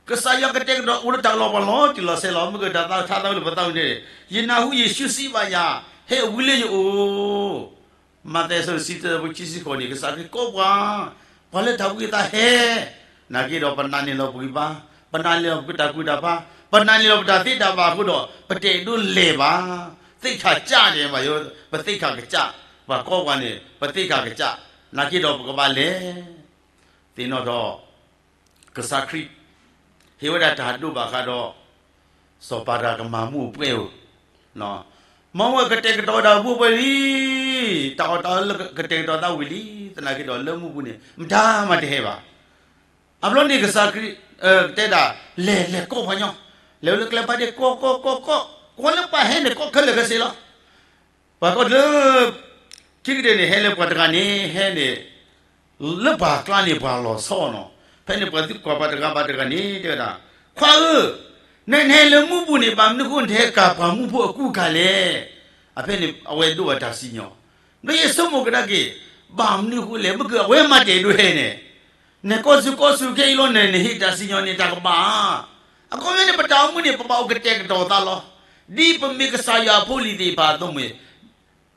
ကစၢ်ယွၤကတဲာ်ကတီၤအိၣ်လၢတၢ်လီၢ်ပှၤလီၤတံၢ်လီၤဆဲးလီၤ. မ့ၢ်ကတၢ်သးထါသးဝံၤလၢပသးဝံၤန့ၣ်, ယနၢ်ဟူယ့ၣ်ၡူးစံးဘၣ်ယၤ, ဟဲဝံလၢယအိၣ် မးသဲအဆၢဒိၣ်တဆံတၢ အဆၢဖိခံဆံဃိးန့ၣ် ကစၢ်ခရံာ်ကိးပှၤ, ပှၤလၢတၢ်ဝံအသးဟဲ, နာ်က့ဒီးပနာ်န့ၢ်လီၤပဂံၢ်ပဘါ, ပနာ်န့ၢ်လီၤပတၢ်ကူၣ်တၢ်ဖး, ပနာ်န့ၢ်လီၤပတၢ်သ့တၢ်ဘၣ်အဃိဒီး ပတအဲၣ်ဒိးလဲၤဘၣ်. သ့ၣ်ခၣ်ကၠၣ်န့ၣ်ဘၣ်ယိၣ်, ပသ့ၣ်ခၣ်ကစၢ်, ပှၤကိးပှၤန့ၣ် ပသ့ၣ်ခၣ်ကစၢ်, နာ်က့ဒီးပကဘၣ်လဲၤ သ့ၣ်နီၣ်ထီၣ် ကစၢ်ခရံာ် ဟ့ၣ်ဝဲဒၣ်တၢ်ဒိးဘၣ်ဃးဒီး စီၤပၤတဂၤကမၤမူးအိၣ်ပှဲၤဧိၤ, မ့ၢ်ဝဲကတဲာ်ကတီၤဝဲဒၣ်မူးပှဲၤလံ, တၢ်အီၣ်တၢ်အီလၢကတဲာ်ကတီၤသးဝံၤလံ, သနာ်က့ဒီးလၢမူးပူၤန့ၣ် မတၤမၤတဟဲဘၣ်. အဘျီန့ၣ်ကစၢ်ခရံာ် ကတဲဒၣ် လဲၤလဲၤကိးပှၤညီ, လဲၤဝဲလၢကျဲဖးဒ့ ကိးကိးကိးကိး, ကိးလၢပှၤဟဲန့ၣ် ကိးခဲလၢာ်ခဲဆ့လီၤ. ပှၤကိးလၢ ခံကတၢၢ်န့ၣ် ဟဲလၢပှၤတဂၤန့ၣ် ဟဲန့ၣ် လၢပှၤကျါန့ၣ် ပှၤလီၤဆီနီၤ. ဖဲန့ၣ်ပှၤသံကွၢ်ပှၤတဂၤဘၣ်တဂၤန့ၣ် တဲဝဲဒၣ်, ခွါဧၢ, နဟဲလၢမူပူၤန့ၣ် ဘၣ်မနုၤအဃိ နဟဲကၤပှၤမူဖိအကူအကၤလဲၣ်. အဖဲန့ၣ် အဝဲဒိးဘၣ်တၢ်စံၣ်ညီၣ်, ဒီးယဆိကမိၣ်ကဒါက့ၤ, ဘၣ်မနုၤအဃိလဲၣ်, မ့ၢ်ကအဝဲမၤတဲာ်ဒိဟဲန့ၣ်, နကိးစူၤကိးစူၤခဲအံၤလီၤန့ၣ် နဟ့ၣ်တၢ်စံၣ်ညီၣ်န့ၣ် တၢ်ကဘၣ်ဧါ. အခီပညီန့ၣ် ပတၢ်အိၣ်မူန့ၣ် ပဘၣ်အိၣ်ကတဲာ်ကတီၤသးလီၤ. ဒ်ပမ့ၢ်ကစၢ်ယွၤအဖိအလံၤသ့ၣ်တဖၣ်အသိးမ့ၢ်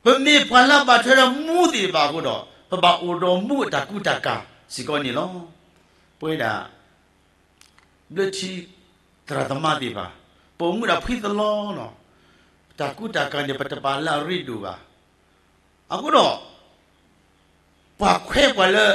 ပမ့ၢ်ပှၤလၢဘၣ်ထွဲဒီးမူသ့ၣ်တဖၣ်အဃိဒီး ပဘၣ်အိၣ်ဒီးမူအတၢ်ကူတၢ်ကၤစ့ၢ်ကီးန့ၣ်လီၤ. ပဝဲဒၣ် ဘျၢထံ သရၣ်သမါသ့ၣ်တဖၣ် ပအိၣ်မူဒၣ်ဖှံသလီလီၤ. ပတၢ်ကူတၢ်ကၤန့ၣ် ပတပာ်လၢအရ့ဒိၣ်ဘၣ်. အဃိဒီး ပှၤခွဲးပှၤလၢ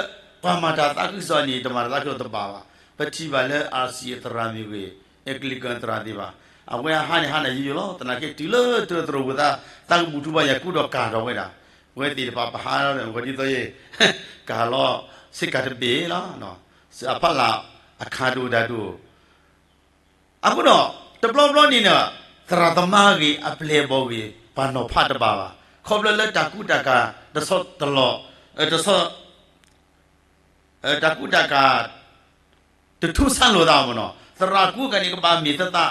ပှၤမၤတၢ်သးခုကစီၣ်န့ၣ် တမၤတၢ်သးခုကစီၣ်တဘၣ်ဘၣ်. ပထံၣ်ဘၣ်လၢ RC အသရၣ်မ့ၢ်ဂ့ၤ, Anglican သရၣ်သ့ၣ်တဖၣ်, အဝဲအဟါန့ၣ်ဟါန့ၣ်ယိယိလီၤ. သနာ်က့တုၤလၢတၢ်သရိာ်ပူၤသး သးကဘူၣ်ထူဘၣ်ယၤကူဒီးကၤထီၣ်ဝဲဒၣ်. ပဝဲသ့ၣ်တဖၣ်ပဟါလီၤန့ၣ် ဂီၤဒ်သိးယဲ ကၤလီၤ စ့ကၤတဘ့ၣ်လီၤ. စ့အဖီလာ်အခါဒိၣ်ဒၣ်ဒိၣ် အဃိဒီး တဘျီဘျီန့ၣ်ဒီး သရၣ်သမါဂ့ၤ အပျဲၢ်အဘီၣ်ဂ့ၤ ပှၤနီၤဖးတဘၣ်ဘၣ်. ခီဖျိလၢတၢ်ကူတၢ်ကၤတဆီတလီၢ်, တဆီ, တၢ်ကူတၢ်ကၤ တထူၣ်ဆါလိာ်သးမ့ၢ်နီၤ. သရၣ်ကူကၤန့ၣ်ကဘၣ်မ့ၢ်သသး,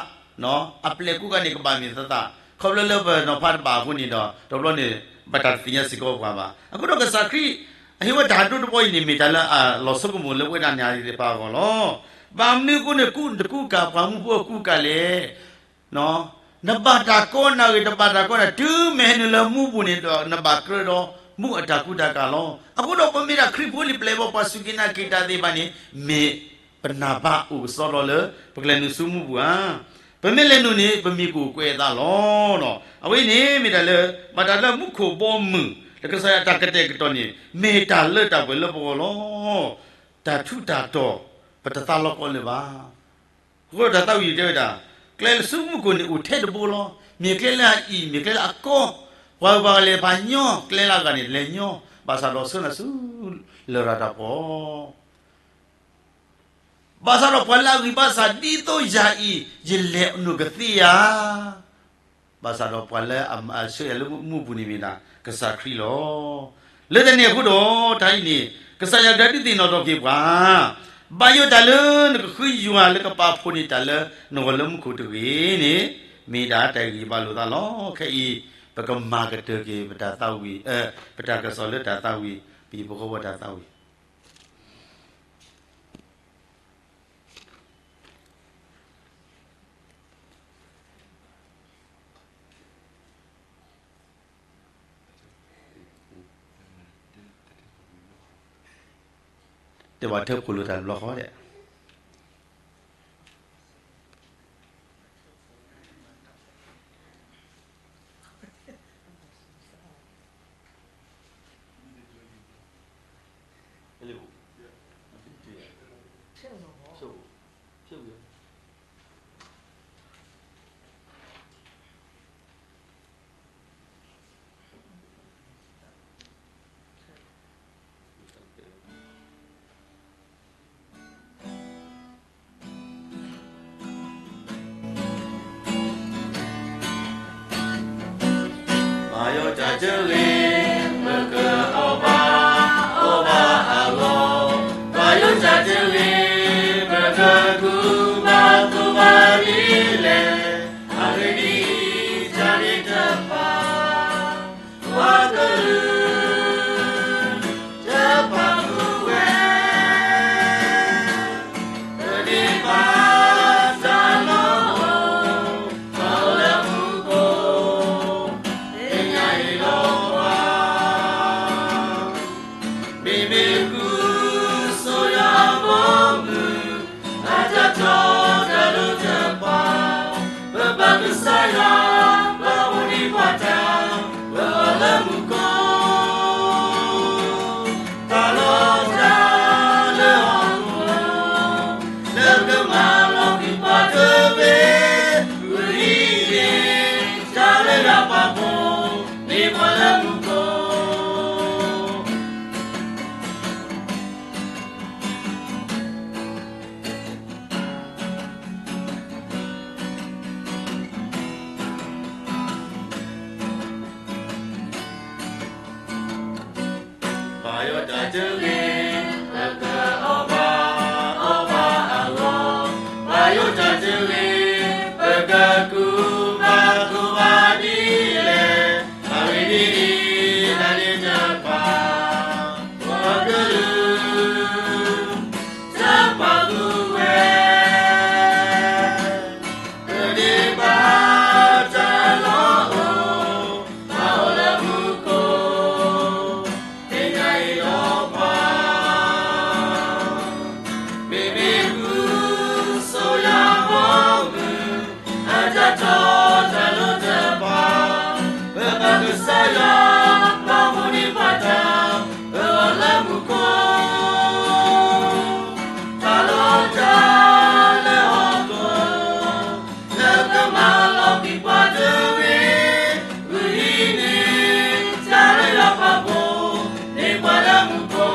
အပျဲၢ်ကူကၤန့ၣ်ကဘၣ်မ့ၢ်သသး. ခီဖျိလၢပနီၤဖးတဘၣ်အဃိန့ၣ်ဒီး တဘျီန့ၣ် ဘၣ်တၢ်တသ့ၣ်ညါစ့ၢ်ကီးပှၤဘၣ်. အဃိဒီးကစၢ်ခရံာ် အဟ့ၣ်ဝဲတၢ်ဒိတဘီအံၤန့ၣ် မ့ၢ်တၢ်လၢအလီၤဆိကမိၣ်လၢပဝဲဒၣ်နၤယၤသ့ၣ်တဖၣ်အဂီၢ်လီၤ. ဘၣ်မနုၤအဃိန့ၣ် ကူတကူကၤပှၤမူဖိအကူကၤလဲၣ်. နဘၣ်တၢ်ကီနၢ်ဂ့ၤ တဘၣ်တၢ်ကီနၢ် တုၤမ့ၢ်ဟဲနုာ်လၢမူပူၤန့ၣ်ဒီး နဘၣ်ကြၢးဒီးမူအတၢ်ကူတၢ်ကၤလီၤ. အဃိဒီးပမ့ၢ်ဒၣ်ခရံာ်ဖိလံၤပျဲၢ်ဘီၣ် ပှၤစူၢ်က့ၤနာ်က့ၤတၢ်သ့ၣ်တဖၣ်န့ၣ် မ့ၢ်ပနၢ်ပၢ်အိၣ်ကစီဒီလၢ ပကလဲၤနုာ်ဆူမူပူၤဧါ. ပမ့ၢ်လဲၤနုာ်န့ၣ် ပမံၤကအိၣ်ကွဲးအသးလီၤ. အဝဲအံၤန့ၣ်မ့ၢ်တၢ်လၢ ဘၣ်တၢ်လၢမူခိၣ်ဘီမုၢ် လၢကစၢ်ယွၤတၢ်ကတဲာ်ကတီၤန့ၣ် မ့ၢ်တၢ်လၢတၢ်ပှဲၤလၢပဂီၢ်လီၤ. တၢ်ထူးတၢ်တီၤ ပတသးလီကီလၢၤဘၣ်. အဃိဒီးတၢ်သးဝံၣ်တဲဝဲဒၣ်, ကျဲလၢဆူမူခိၣ်န့ၣ်အိၣ်ထဲတဘိလီၤ. မ့ၢ်ကျဲလၢအအံၣ် မ့ၢ်ကျဲလၢအကီ, ပှၤဂုၤပှၤဂၤလဲၤဖးညီ, ကျဲလၢအဂၤန့ၣ်လဲၤညီ, ဘၣ်ဆၣ်ဒီးဆှၢနၤဆူ လရာ်တၢ်ဖီၣ် ဘၣ်ဆၣ်ဒီးပှၤလၢအဂံၢ်ဘါစၢ်ဒ်သိးယၤအံၤ ယလဲၤနုာ်ကသ့ဧါ. ဘၣ်ဆၣ်ဒီးပှၤလၢအဆှၢယၤလၢမူပူၤန့ၣ်မ့ၢ်ဒၣ် ကစၢ်ခရံာ်လီၤ. လၢတၢ်န့ၣ်အဃိဒီး တၢ်အံၤန့ၣ် ကစၢ်ယွၤကဒုးသ့ၣ်နီၣ်ထီၣ်က့ၤပှၤ ဘၣ်ယိၣ်တၢ်လၢနကဃုယွၤလၢကပာ်ဖှိၣ်န့ၢ်တၢ်လၢနဂီၢ်လၢမူခိၣ်တဂ့ၤန့ၣ် မ့ၢ်ဒၣ်တၢ်ဂံၢ်ဘါလိာ်သးလီၤ. ခဲအံၤ ပကမၤကတၢၢ်က့ၤပတၢ်သးဝံၣ်, ပတၢ်ကစီၣ်လၢတၢ်သးဝံၣ်, ပဟံၣ်ဖိဃီဖိတၢ်သးဝံၣ် တဲဘၣ်ထၢဖှိၣ်လိာ်တၢ်တဘျီဃီဒဲး. ပယီၤတၢ်တဂ့ၤ ပကအီၣ်ဘၣ်အီဘၣ်အလီၢ်, ပယီၤတၢ်တဂ့ၤ ပကကူဘၣ်ကူဘၣ်ဒ်လဲၣ်, အဂ့ၢ်ဒ်အံၤ တၢ်န့ၣ်တဖၣ် ပှၤကလုာ် တဖၣ်မူဝဲ ပန့ၢ်ဘၣ်တၢ်လီၢ် ပှၤအိၣ်လၢမူခိၣ် သ့ၣ်ညါအံၤလီၤပှၤ မ့မ့ၢ်ဃုဆိယွၤအဘီအမုၢ် အတၢ်တီတၢ်လိၤတဖၣ် ပဘၣ်ကစၢ်ယွၤ ပအိၣ်ဒံးပှၤတၢ် ပအိၣ်လၢမူခိၣ် တၢ်လီၢ်တၢ်လၢဟီၣ်ခိၣ် လၢကမၤလီၤကွံာ်ပှၤတဘ့ၣ် ဝံၤအံၤ တၢ်လၢယွၤပာ်ဖှိၣ် မ့ၢ်ပှၤလၢမူခိၣ်. တဂ့ၤ, ပကအီၣ်ဘၣ်အီဘၣ်အဂီၢ်, ပယိၣ်တၢ်တဂ့ၤ, ပကကူးဘၣ်ကူးဘၣ်ဒ်လဲၣ်, အဂ့ၢ်ဒ်အံၤ, တၢ်န့ၣ်တဖၣ်, ပှၤကလုာ် တပာ်ဃုာ်ဝဲ တဒ့ဘၣ်တၢ်လီၢ်အိၣ်, ဘၣ်အိၣ်လၢမူခိၣ် သ့ၣ်ညါအံၤဒီးပှၤ, မ့မ့ၢ်ဃုဆိယၤဘီမုၢ် အတၢ်ထီၣ်တၢ်လီၢ်တဖၣ်, ပပၢ်ကစၢ်ယွၤ ပာ်မူန့ၢ်ပှၤတၢ် ပအီၣ်လၢမူခိၣ် တၢ်လီၢ်တၢ်လၢဟီၣ်ခိၣ် လၢကမၤလီၤကွံာ်ပှၤတဂ့ၤ, ဂုာ်ဟံးန့ၢ် တၢ်လၢယွၤပာ်ဖှိၣ် န့ၢ်ပှၤလၢမူခိၣ်,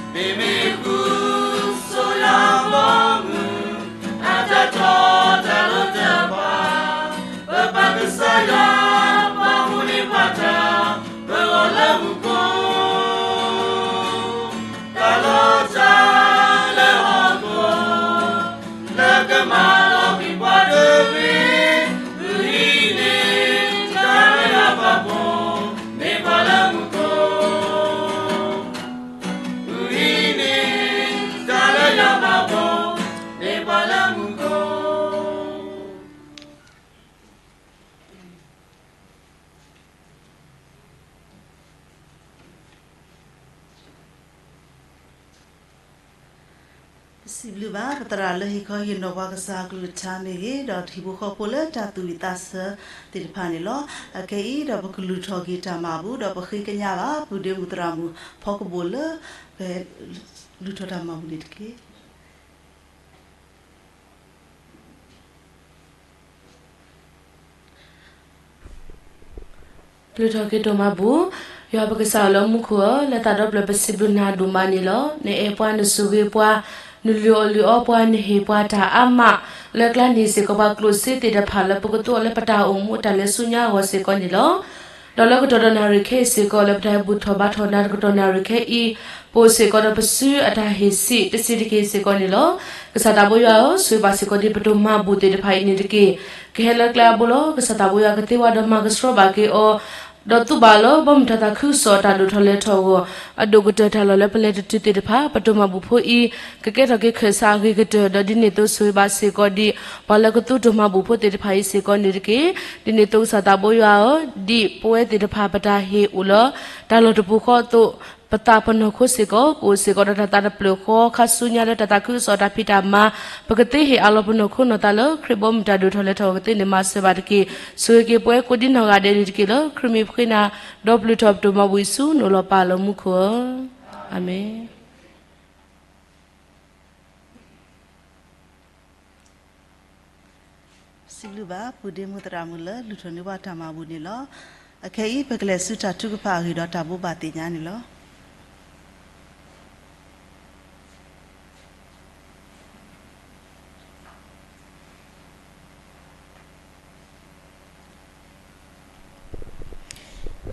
မ့မ့ၢ်ဃုဆိယၤဘီမုၢ် အတၢ်ထီၣ်တၢ်လီၢ်တဖၣ်, ပပၢ်ကစၢ်ယွၤ ပာ်မူန့ၢ်ပှၤတၢ် ပအီၣ်လၢမူခိၣ် တၢ်လီၢ်တၢ်လၢဟီၣ်ခိၣ် လၢကမၤလီၤကွံာ်ပှၤတဂ့ၤ, ဂုာ်ဟံးန့ၢ် တၢ်လၢယွၤပာ်ဖှိၣ် န့ၢ်ပှၤလၢမူခိၣ်, ဂုာ်ဟံးန့ၢ် တၢ်လၢယွၤပာ်ဖှိၣ် န့ၢ်ပှၤလၢမူခိၣ်. ပစံးဘျုးဘၣ် ပသရၣ်လၢဟ့ၣ်ခီဟ့ၣ်နီၤပှၤကစၢ်အကလုၢ်ကထါမ့ၢ်ဂ့ၤ, ဒီးဟံၣ်ဖိဃီဖိလၢတၢ်သူၣ်ဝံၣ်သးဆၢသ့ၣ်တဖၣ်န့ၣ်လီၤ. အခဲအံၤဒီးပကလုၢ်ထီၣ်က့ၤတၢ်မၤဘူၣ် ဒီးပဃ့ကညးဘၣ် ပုၢ်ဒ့မုၣ်သရၣ်မုၣ်ဖီကဘိၣ်လၢ ပကလုၢ်ထီၣ်တၢ်မၤဘူၣ်န့ၣ်တက့ၢ်. ကလုၢ်ထီၣ်က့ၤဒိၣ်မၤဘူၣ်, ယွၤပကစၢ်လၢမူခိၣ်ဧၢ, လၢသးဒီဖျၢၣ်ပစံးဘျုးနၤဒိၣ်မးန့ၣ်လီၤ. နအဲၣ်ပှၤ နဆိၣ်ဂ့ၤပှၤ, နလုၢ်အီၣ်လုၢ်အီပှၤ, နဟ့ၣ်ပှၤတၢ်အါမး, လၢကျါန့ၣ်စ့ၢ်ကီးပှၤကျိၣ်စ့သ့ၣ်တဖၣ်လၢပကသူအီၤလၢပတၢ်အိၣ်မူအတၢ်လဲၤဆူညါအဂီၢ်စ့ၢ်ကီးန့ၣ်လီၤ. ဒီးလၢကတီၢ်ဒီးနၣ်ရံၣ်ခဲအံၤစ့ၢ်ကီး လၢပတၢ်ဘူၣ်ထီၣ်ဘါထီၣ်နၤတကတီၢ်နၣ်ရံၣ်ခဲအံၤ, ပအိၣ်စ့ၢ်ကီးဒီးပစုအတၢ်ဟ့ၣ်ဆံးတဆံးတက့ၢ်စ့ၢ်ကီးန့ၣ်လီၤ. ကစၢ်သးဘိယွၤဧၢ, ဆိၣ်ဂ့ၤဘၣ်စ့ၢ်ကီးဒ်ပဒိၣ်မၤဘူၣ်သ့ၣ်တဖၣ်အံၤန့ၣ်တက့ၢ်. ကဟဲလၢကျဲအဘိလီၤ. ကစၢ်သးဘိယွၤကသ့ဝဲဒီးမၤကဆှီဘၣ်က့ၤအီၤ, ဒီးသူဘၣ်လၢ ဘီမုၢ်ထီၣ်သးခုကစီၣ်အတၢ်ဒိၣ်ထီၣ်လဲၤထီၣ်အဂီၢ်, အဒိၣ်ကတၢၢ်တၢ်လီၢ်လၢပလဲၤတတုၤသ့ၣ်တဖၣ်, ပဒိၣ်မၤဘူၣ်ဖိအံၤ ကကဲထီၣ်က့ၤခၢၣ်စးအဂ့ၤကတၢၢ်, ဒီးဒ်န့ၣ်အသိးဆိၣ်ဂ့ၤဘၣ်စ့ၢ်ကီးဒ် ပှၤလၢကသူဒိၣ်မၤဘူၣ်ဖိသ့ၣ်တဖၣ်အံၤစ့ၢ်ကီးန့ၣ်တက့ၢ်. ဒ်န့ၣ်အသိးကစၢ်သးဘိယွၤဧၢ, ဒ်ပဝဲသ့ၣ်တဖၣ်ပတၢ်ဟ့ၣ်အိၣ်လၢ တၢ်လီၢ်တပူၤဃီအသိး, ပသးပနီၢ်ခိစ့ၢ်ကီး ကအိၣ်စ့ၢ်ကီးဒီးတၢ်သးတဖျၢၣ်ဃီ ခါဆူညါလၢတၢ်သးခုကစီၣ်တၢ်ဖံးတၢ်မၤ, ပကသ့ဟ့ၣ်အးလီၤပနီၢ်ခိနီၢ်သးလၢ ခရံာ်ဘီမုၢ်တၢ်ဒိၣ်ထီၣ်လဲၤထီၣ်အဂီၢ်သ့န့ၣ်မၤစၢၤဘၣ်တက့ၢ်. ဆိၣ်ဂ့ၤက့ၤပဝဲကိးဒ်နီၢ်ဂၤဒဲးန့ၣ်တက့ၢ်လၢ ခရံာ်မ့ၢ်ပဃ့နၤ, ဒီးပလုၢ်ထီၣ်ပဒိၣ်မၤဘူၣ်အံၤဆူနအိၣ်လီၤပၢ်လၢမူခိၣ်ဧၢ, အၤမ့ၣ်. စံးဘျုးဘၣ် ပုၢ်ဒ့မုၣ်သရၣ်မုၣ်လၢလုၢ်ထီၣ်န့ၢ်ပှၤတၢ်မၤဘူၣ်န့ၣ်လီၤ. အခဲအံၤ ပကလဲၤဆူတၢ်ထုကဖၣ်အဂ့ၢ်ဒီးတၢ်ဘိးဘၣ်သ့ၣ်ညါန့ၣ်လီၤ.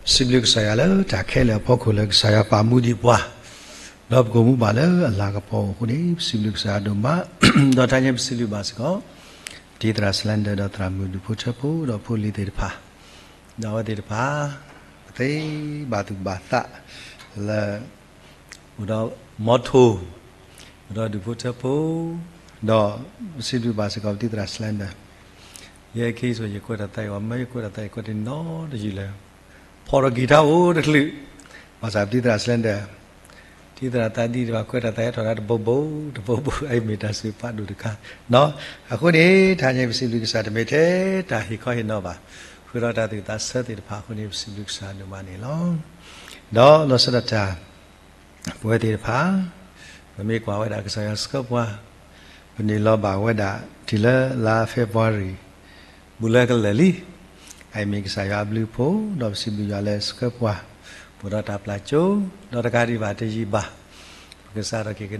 ပစံးဘျုးကစၢ်ယွၤလၢတၢ်ခဲလၢာ်အဖီခိၣ်လၢကစၢ်ယွၤပာ်မူဒံးပှၤ, ဒီးပကအိၣ်မူဘၣ်လၢအလၤကပီၤအဃိန့ၣ် ပစံးဘျုးကစၢ်ယွၤဒိၣ်မး, ဒီးတဟါညါပစံးဘျုးဘၣ်စ့ၢ်ကီး ပတံၤသရၣ် Slender ဒီးသရၣ်မုၣ်ဒူၣ်ဖိထၢဖိ ဒီးဖိလံၤသ့ၣ်တဖၣ်, ဒီးအဝဲသ့ၣ်တဖၣ် ပသ့ဘၣ်သူၣ်ဘၣ်သး လၢ အိၣ်ဒီး မီထိၣ်, အိၣ်ဒီးဒူၣ်ဖိထၢဖိ, ဒီးပစံးဘျုးဘၣ်စ့ၢ်ကီးပတံၤသရၣ် Slender, ယဲခဲအံၤဆိ ယကွဲးတၢ်သးအံၤ ပှၤမၢယကွဲးတၢ်သးအံၤ ကွဲးတနီၤတယုၢ်လၢ ဖီထီၣ်က့ၤထီၣ်အိၣ်တချုး, ဘၣ်ဆၣ်ပတံၤသရၣ် Slender, တံၤသရၣ်သးဒ်တဖၣ် ကွဲးတၢ်သးဟဲထီၣ်ဒၣ်တဘိဘိ တဘိဘိ အအံၤမ့ၢ်တၢ်စံးပာ်ဒိၣ်တခါ, အဃိန့ၣ် တဟါညါပစံးဘျုးကစၢ်တမ့ၢ်ထဲတၢ်ဟ့ၣ်ခီဟ့ၣ်နီၤဘၣ်, ဃုာ်ဒီးတၢ်သူၣ်ဝံၣ်သးဆၢသ့ၣ်တဖၣ်အဃိန့ၣ် ပစံးဘျုးကစၢ်ဒိၣ်မးန့ၣ်လီၤ. ဒီးလီၤဆီဒၣ်တၢ် ပဝဲသ့ၣ်တဖၣ် ပမ့ၢ်ကွၢ်ဝဲဒၣ်ကစၢ်ယွၤဆှၢပှၤ, ပန့ၢ်လီၤဘၣ်ဝဲဒၣ်တုၤလၢလါ February ဘူးလၢကလၢာ်လံ, အအံၤမ့ၢ်ကစၢ်ယွၤအဘျုးအဖှိၣ် ဒီးပစံးဘျုးယွၤလၢဆှၢပှၤ ပအိၣ်ဒီးတၢ်ပျၢ်ကၠိ, ဒီးတကးဒံးဘၣ်တယံာ်ဘၣ် ပကစးထီၣ်က့ၤကဒီး